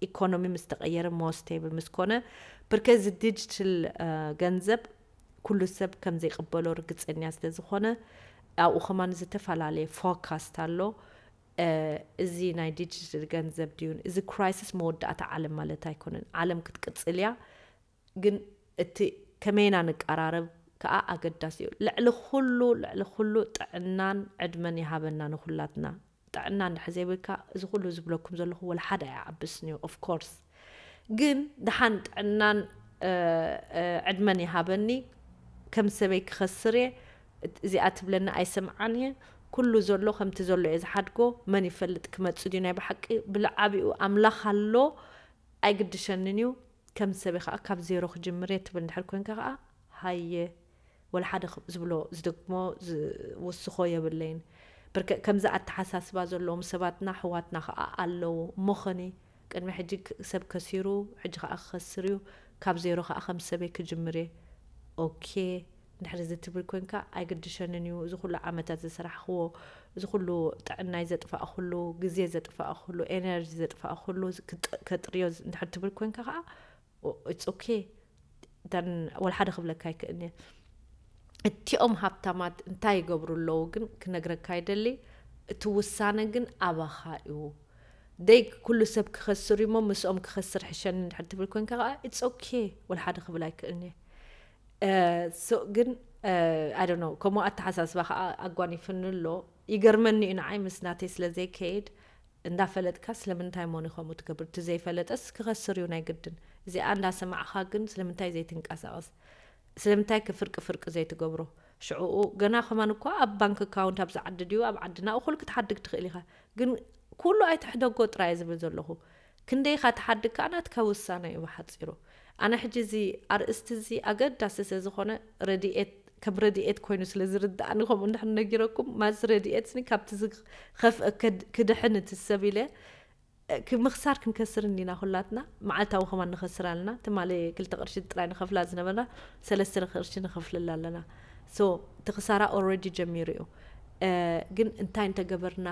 ኢኮኖሚ ምስ ተቐየረ ሞር ስቴብል ምስ ኮነ ብርከ እዚ ዲጂታል ገንዘብ ኩሉ ሰብ ከም ዘይቅበሎ ርግፀኛ ስለ ዝኾነ ኣብኡ ከማን ዝተፈላለየ ፎካስት ኣሎ። እዚ ናይ ዲጂታል ገንዘብ ድዩን እዚ ክራይሲስ መወዳእታ ዓለም ማለት ኣይኮነን። ዓለም ክትቅፅል እያ፣ ግን እቲ ከመይና ንቀራረብ ከዓ ኣገዳሲ እዩ። ልዕሊ ኩሉ ልዕሊ ኩሉ ጥዕናን ዕድመን ይሃበና ንኩላትና። ጥዕና እንድሕር ዘይብልካ እዚ ኩሉ ዝብለኩም ዘለኹ ወላ ሓደ ኣይዓብስን እዩ ኦፍ ኮርስ። ግን ደሓን ጥዕናን ዕድመን ይሃበኒ፣ ከም ሰበይ ክኸስር እየ፣ እዚኣ ትብለኒ ኣይሰምዓን እየ። ኩሉ ዘሎ ከምቲ ዘሎ እየ ዝሓድጎ። መን ይፈልጥ ክመጽእ ድዩ ናይ ብሓቂ? ብልዓቢኡ ኣምላኽ ኣሎ፣ ኣይግድሸንን እዩ። ከም ሰበይ ከዓ ካብ ዜሮ ክጅምር እየ ትብል እንድሕር ኮንካ ከዓ ሃየ ወላ ሓደ ዝብሎ ዝደግሞ ዝውስኾ የብለይን። ብርከ ከምዚ ኣተሓሳስባ ዘለዎም ሰባትና ኣሕዋትና ከዓ ኣለዉ። እሞ ኸኒ ቅድሚ ሕጂ ሰብ ከሲሩ ሕጂ ከዓ ክኸስር እዩ፣ ካብ ዜሮ ከዓ ከም ሰበይ ክጅምር እየ። ኦኬ እንድሕር እዚ ትብል ኮንካ ኣይግድሸንን እዩ። እዚ ኩሉ ዓመታት ዝሰራሕክዎ፣ እዚ ኩሉ ጥዕናይ ዘጥፋእኩሉ፣ ግዜ ዘጥፋእኩሉ፣ ኤነርጂ ዘጥፋእኩሉ ከጥርዮ እንድሕር ትብል ኮንካ ከዓ it's okay። ወላ ሓደ ክብለካ ኣይክእልን እየ። እቲኦም ሃብታማት እንታይ ይገብሩ ኣለዉ ግን ክነግረካ ይደሊ። እቲ ውሳነ ግን ኣባኻ እዩ። ደይ ኩሉ ሰብ ክኸስር እዩ እሞ ምስኦም ክኸስር ሕሸኒ እንድሕር ትብል ኮንካ ከዓ it's okay ወላ ሓደ ክብል ኣይክእልን እየ። ሶ ግን I don't know ከምኡ ኣተሓሳስባ ከዓ ኣጓኒፍኒ ኣሎ። ይገርመኒ እዩ ንዓይ ምስ ናተይ ስለ ዘይከይድ እንዳፈለጥካ ስለምንታይ ሞኒ ከምኡ ትገብር? እቲ ዘይፈለጠስ ክኸስር እዩ ናይ ግድን። እዚኣ እንዳሰማዕኻ ግን ስለምንታይ ዘይትንቀሳቐስ? ስለምንታይ ክፍርቂ ፍርቂ ዘይትገብሮ? ሽዕኡ ገና ከማን እኳ ኣብ ባንክ ኣካውንት ኣብዚ ዓዲ ድዩ ኣብ ዓድና እኹል ክትሓድግ ትኽእል ኢኻ። ግን ኩሉ ኣይትሕደጎ ጥራይ ዝብል ዘለኹ። ክንደይ ኢኻ ትሓድግ ከዓ ናትካ ውሳነ እዩ ብሓፂሩ። ኣነ ሕጂ እዚ ኣርእስቲ እዚ ኣገዳሲ ስለ ዝኾነ ረድኤት ከም ረድኤት ኮይኑ ስለ ዝርድኣኒ ከምኡ እንድሕር ነጊረኩም ማስ ረድኤት ስኒ ካብቲ ዝኸፍአ ክድሕን እቲ ሰብ ኢለ ምኽሳር ክንከስር እንዲና ኩላትና መዓልታዊ ከማን ንኸስር ኣለና። ትማሊ ክልተ ቅርሺ ጥራይ ንኸፍላ ዝነበርና ሰለስተ ቅርሺ ንኸፍልላ ኣለና። ሶ እቲ ክሳራ ኦልሬዲ ጀሚሩ እዩ። ግን እንታይ እንተገበርና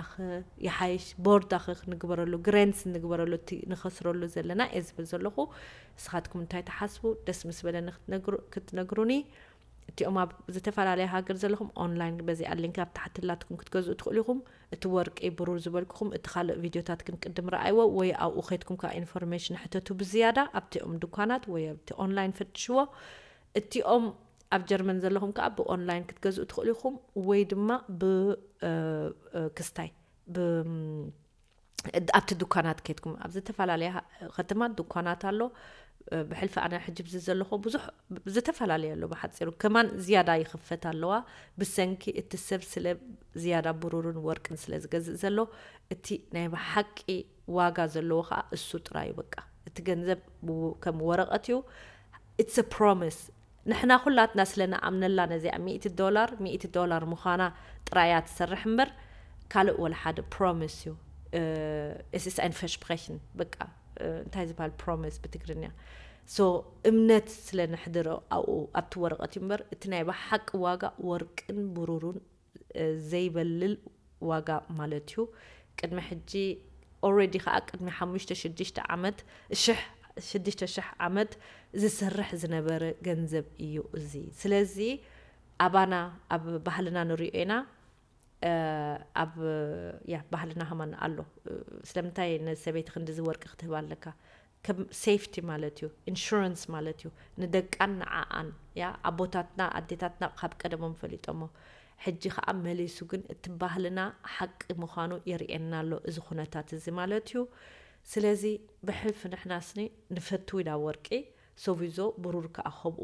ይሓይሽ ቦርዳ ክንግበረሉ ግሬንስ እንግበረሉ እቲ ንኸስረሉ ዘለና እየ ዝብል ዘለኹ። ንስኻትኩም እንታይ ትሓስቡ? ደስ ምስ በለኒ ክትነግሩኒ። እቲኦም ኣብ ዝተፈላለየ ሃገር ዘለኹም ኦንላይን በዚኣ ሊንክ ኣብ ታሕቲ ላትኩም ክትገዝኡ ትኽእሉ ኢኹም። እቲ ወርቂ ብሩር ዝበልኩኹም እቲ ካልእ ቪድዮታት ግን ቅድም ረኣይዎ ወይ ኣብኡ ከይድኩም ከዓ ኢንፎርሜሽን ሕተቱ ብዝያዳ ኣብቲኦም ድኳናት ወይ ኣብቲ ኦንላይን ፈትሽዎ። እቲኦም ኣብ ጀርመን ዘለኹም ከዓ ብኦንላይን ክትገዝኡ ትኽእሉ ኢኹም ወይ ድማ ብክስታይ ኣብቲ ድኳናት ከይድኩም ኣብ ዝተፈላለያ ከተማ ድኳናት ኣሎ። ብሕልፊ ኣነ ሕጂ ብዚ ዘለኹ ብዙሕ ዝተፈላለየ ኣሎ። ብሓፂሩ ከማን ዝያዳ ይኽፈት ኣለዋ። ብሰንኪ እቲ ሰብ ስለ ዝያዳ ብሩርን ወርቅን ስለ ዝገዝእ ዘሎ እቲ ናይ ብሓቂ ዋጋ ዘለዎ ከዓ እሱ ጥራይ እዩ። በቃ እቲ ገንዘብ ከም ወረቐት እዩ። It's a promise ንሕና ኩላትና ስለ ንኣምነላ ነዚኣ ሚእቲ ዶላር ሚእቲ ዶላር ምዃና ጥራያ ትሰርሕ እምበር ካልእ ወላ ሓደ ፕሮሚስ እዩ። Es ist ein Versprechen በቃ እንታይ ዝበሃል ፕሮሚስ ብትግርኛ። ሶ እምነት ስለ ንሕድሮ ኣብኡ ኣብቲ ወረቐት እዩ እምበር እቲ ናይ ብሓቂ ዋጋ ወርቅን ብሩሩን ዘይበልል ዋጋ ማለት እዩ። ቅድሚ ሕጂ ኦልሬዲ ከዓ ቅድሚ ሓሙሽተ ሽዱሽተ ዓመት ሽሕ ሽዱሽተ ሽሕ ዓመት ዝሰርሕ ዝነበረ ገንዘብ እዩ እዚ። ስለዚ ኣባና ኣብ ባህልና ንሪኦ ኢና። ኣብ ያ ባህልና ከማን ኣሎ። ስለምንታይ ንሰበይቲ ክንድዚ ወርቂ ክትህባ ኣለካ? ከም ሴፍቲ ማለት እዩ፣ ኢንሹራንስ ማለት እዩ። ንደቃን ንዓኣን ያ ኣቦታትና ኣዴታትና ካብ ቀደሞም ፈሊጦሞ። ሕጂ ከዓ መሊሱ ግን እቲ ባህልና ሓቂ ምዃኑ የርእየና ኣሎ እዚ ኩነታት እዚ ማለት እዩ። ስለዚ ብሕልፊ ንሕና ስኒ ንፈቱ ኢና ወርቂ። ሶቪዞ ብሩር ከዓ ከምኡ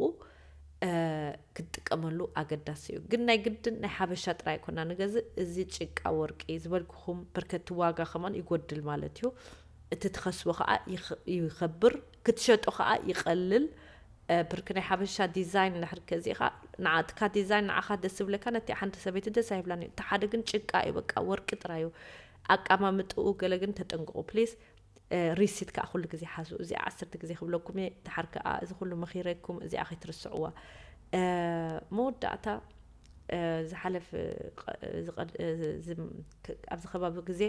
ክትጥቀመሉ ኣገዳሲ እዩ። ግን ናይ ግድን ናይ ሓበሻ ጥራይ ኮና ንገዝእ። እዚ ጭቃ ወርቂ ዝበልኩኹም ብርከቲ ዋጋ ከማን ይጎድል ማለት እዩ። እቲ ትኸስቦ ከዓ ይኸብር፣ ክትሸጦ ከዓ ይቐልል። ብርክ ናይ ሓበሻ ዲዛይን እንድሕር ከዚእኻ ንዓትካ ዲዛይን ንዓኻ ደስ ዝብለካ ነቲ ሓንቲ ሰበይቲ ደስ ኣይብላን እዩ። እቲ ሓደ ግን ጭቃ እዩ በቃ ወርቂ ጥራይ እዩ። ኣቀማምጥኡ ገለ ግን ተጠንቅቑ ፕሊስ። ሪሲት ከዓ ኩሉ ግዜ ሓዙ። እዚ ዓሰርተ ግዜ ክብለኩም እየ። ድሓር ከዓ እዚ ኩሉ መኺረኩም እዚኣ ከይትርስዕዋ። መወዳእታ ዝሓለፍ ኣብዚ ከባቢ ግዜ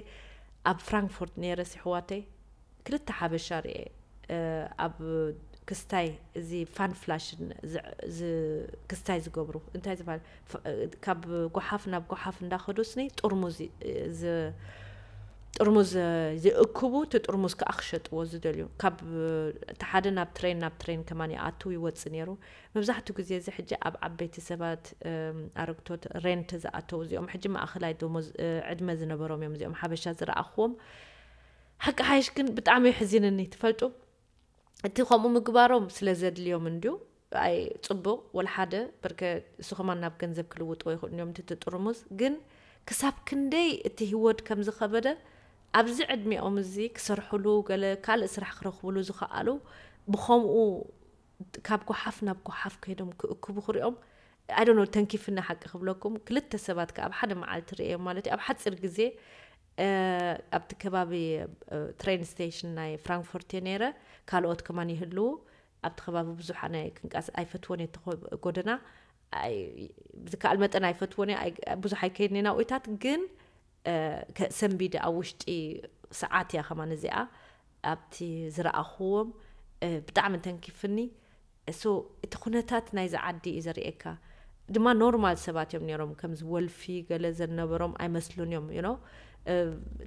ኣብ ፍራንክፎርት ነይረ ሲሕዋተይ ክልተ ሓበሻ ርኤ ኣብ ክስታይ እዚ ፋን ፍላሽን ክስታይ ዝገብሩ እንታይ ዝበሃል ካብ ጎሓፍ ናብ ጎሓፍ እንዳኸዱ ስኒ ጥርሙዝ ጥርሙዝ ይእክቡ። እቲ ጥርሙዝ ከዓ ክሸጥዎ ዝደልዩ ካብ እቲ ሓደ ናብ ትሬን ናብ ትሬን ከማን ይኣትው ይወፅእ ነይሩ። መብዛሕትኡ ግዜ እዚ ሕጂ ኣብ ዓበይቲ ሰባት ኣረግቶት ሬንት ዝኣተው እዚኦም ሕጂ ማእኸላይ ደሞዝ ዕድመ ዝነበሮም እዮም እዚኦም ሓበሻ ዝረኣኽዎም። ሓቂ ሓይሽ ግን ብጣዕሚ የሕዚንኒ ትፈልጡ። እቲ ከምኡ ምግባሮም ስለ ዘድልዮም እንድዩ ኣይ ፅቡቕ ወላ ሓደ በርከ እሱ ከማን ናብ ገንዘብ ክልውጥዎ ይኽእሉ እዮም እቲ ጥርሙዝ። ግን ክሳብ ክንደይ እቲ ህይወት ከም ዝኸበደ ኣብዚ ዕድሚኦም እዚ ክሰርሕሉ ገለ ካልእ ስራሕ ክረኽብሉ ዝኸኣሉ ብኸምኡ ካብ ጎሓፍ ናብ ጎሓፍ ከይዶም ክእክቡ ክሪኦም ኣይ ዶንት ኖ ተንኪፍኒ ሓቂ ክብለኩም። ክልተ ሰባት ከ ኣብ ሓደ መዓልቲ ርእዮም ማለት እዩ ኣብ ሓፂር ግዜ ኣብቲ ከባቢ ትሬን ስቴሽን ናይ ፍራንክፎርት እየ ነይረ። ካልኦት ከማን ይህልዉ ኣብቲ ከባቢ ብዙሕ ናይ ክንቃስ ኣይፈትዎን እየ እቲ ጎደና ዝከኣል መጠን ኣይፈትዎን እየ። ብዙሕ ኣይከይድን እየ ናብኡታት ግን ሰንቢደ ኣብ ውሽጢ ሰዓት እያ ከማን እዚኣ ኣብቲ ዝረኣኽዎም ብጣዕሚ ተንኪፍኒ። እሱ እቲ ኩነታት ናይዚ ዓዲ እዩ ዘርእየካ። ድማ ኖርማል ሰባት እዮም ነይሮም ከምዚ ወልፊ ገለ ዘነበሮም ኣይመስሉን እዮም you know።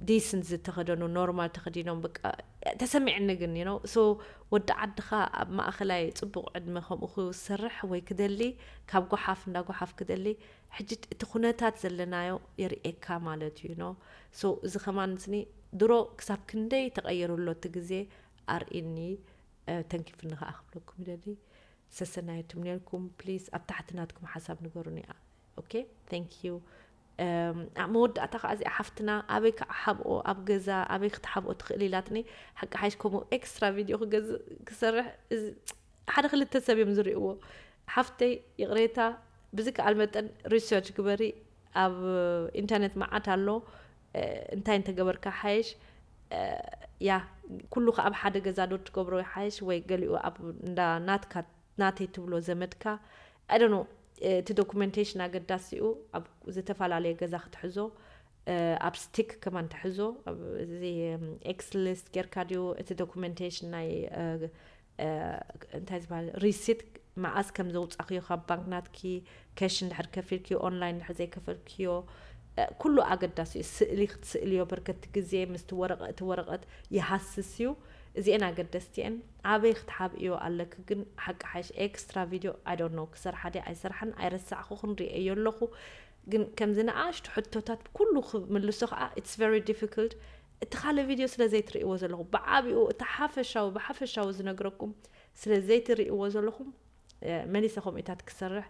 ዲስንት ዝተኸደኑ ኖርማል ተኸዲኖም በቃ ተሰሚዕኒ። ግን you know so ወዲ ዓድኻ ኣብ ማእኸላይ ፅቡቕ ዕድመ ከምኡ ክሰርሕ ወይ ክደሊ ካብ ጓሓፍ እንዳ ጓሓፍ ክደሊ ሕጂ እቲ ኩነታት ዘለናዮ የርእየካ ማለት እዩ። ኖ ሶ እዚ ከማን ስኒ ድሮ ክሳብ ክንደይ ተቐይሩ ኣሎ እቲ ግዜ ኣርእኒ። ተንኪፍኒ ከዓ ክብለኩም ይደሊ። ሰሰናየትም ነርኩም ፕሊዝ ኣብ ታሕቲ ናትኩም ሓሳብ ንገሩኒ። ኦኬ፣ thank you። ኣብ መወዳእታ ከዓ እዚኣ ሓፍትና ኣበይ ከዓ ሓብኦ ኣብ ገዛ ኣበይ ክትሓብኦ ትኽእል ኢላትኒ። ሓቂ ሓይሽ ከምኡ ኤክስትራ ቪድዮ ክገዝእ ክሰርሕ እዚ ሓደ ክልተ ሰብ እዮም ዝርእይዎ። ሓፍተይ ይቕሬታ ብዝከኣል መጠን ሪሰርች ግበሪ። ኣብ ኢንተርኔት መዓት ኣሎ። እንታይ እንተገበርካ ሓይሽ ያ ኩሉ ከ ኣብ ሓደ ገዛ ዶ ትገብሮ ሓይሽ ወይ ገሊኡ ኣብ እንዳ ናትካ ናተይ ትብሎ ዘመድካ ኣይ ዶንት ኖ። እቲ ዶኩመንቴሽን ኣገዳሲ እዩ። ኣብ ዝተፈላለየ ገዛ ክትሕዞ ኣብ ስቲክ ከማን ትሕዞ። እዚ ኤክስ ሊስት ጌርካ ድዩ እቲ ዶኩመንቴሽን ናይ እንታይ ዝበሃል ሪሲት መዓስ ከም ዘውፃእክዮ ካብ ባንክ ናትኪ ከሽ እንድሕር ከፊልክዮ ኦንላይን እንድሕር ዘይከፈልክዮ ኩሉ ኣገዳሲ እዩ። ስእሊ ክትስእልዮ በርከቲ ግዜ ምስቲ ወረቐ እቲ ወረቐት ይሃስስ እዩ። እዚአን ኣገደስቲ እየን። ኣበይ ክትሓብእዮ ኣለኪ ግን ሓቂ ሓይሽ ኤክስትራ ቪድዮ ኣይ ዶንት ኖ ክሰርሓ ድየ ኣይሰርሓን ኣይረሳዕኩ ክንሪኤዮ ኣለኹ። ግን ከምዚ ንኣሽቱ ሕቶታት ኩሉ ክምልሶ ከዓ it's very difficult። እቲ ካልእ ቪድዮ ስለ ዘይትርእይዎ ዘለኹም ብዓቢኡ እቲ ሓፈሻዊ ብሓፈሻዊ ዝነግረኩም ስለ ዘይትርእይዎ ዘለኹም መሊሰ ከምኡታት ክሰርሕ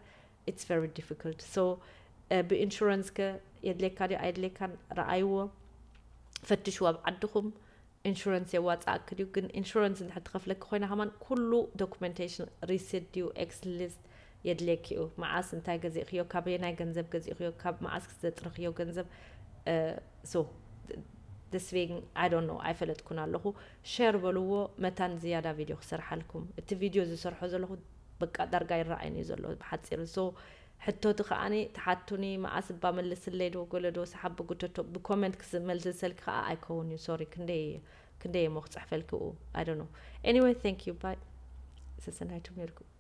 it's very difficult። So ብኢንሹረንስ ከ የድልየካ ድዩ ኣየድልየካን ረኣይዎ ፈትሽዎ ኣብ ዓድኹም። ኢንሹረንስ የዋፅኣክ ድዩ ግን ኢንሹረንስ እንድሕር ትኸፍለኪ ኮይና ከማን ኩሉ ዶኩመንቴሽን ሪሲት ድዩ ኤክስ ሊስት የድልየኪ እዩ። መዓስ እንታይ ገዚእክዮ ካበየናይ ገንዘብ ገዚእክዮ ካብ መዓስ ዘጥረክዮ ገንዘብ። So this week I don't know ኣይፈለጥኩን ኣለኹ። ሸር በልዎ መታን ዝያዳ ቪድዮ ክሰርሓልኩም እቲ ቪድዮ ዝሰርሖ ዘለኹ በቃ ዳርጋ ይረኣይን እዩ ዘሎ ብሓፂሩ። So ሕቶቲ ከዓኒ ተሓቱኒ መዓስ እባ መልስለይ ዶ ገለ ዶ ሰሓብ ብጉተቶ ብኮመንት ክመልስልኪ ከዓ ኣይከውን እዩ። ሶሪ ክንደይ ክንደይ እሞ ክፅሕፈልኪ ኡ I don't know። Anyway thank you bye። ሰሰናይቱም ነርኩም።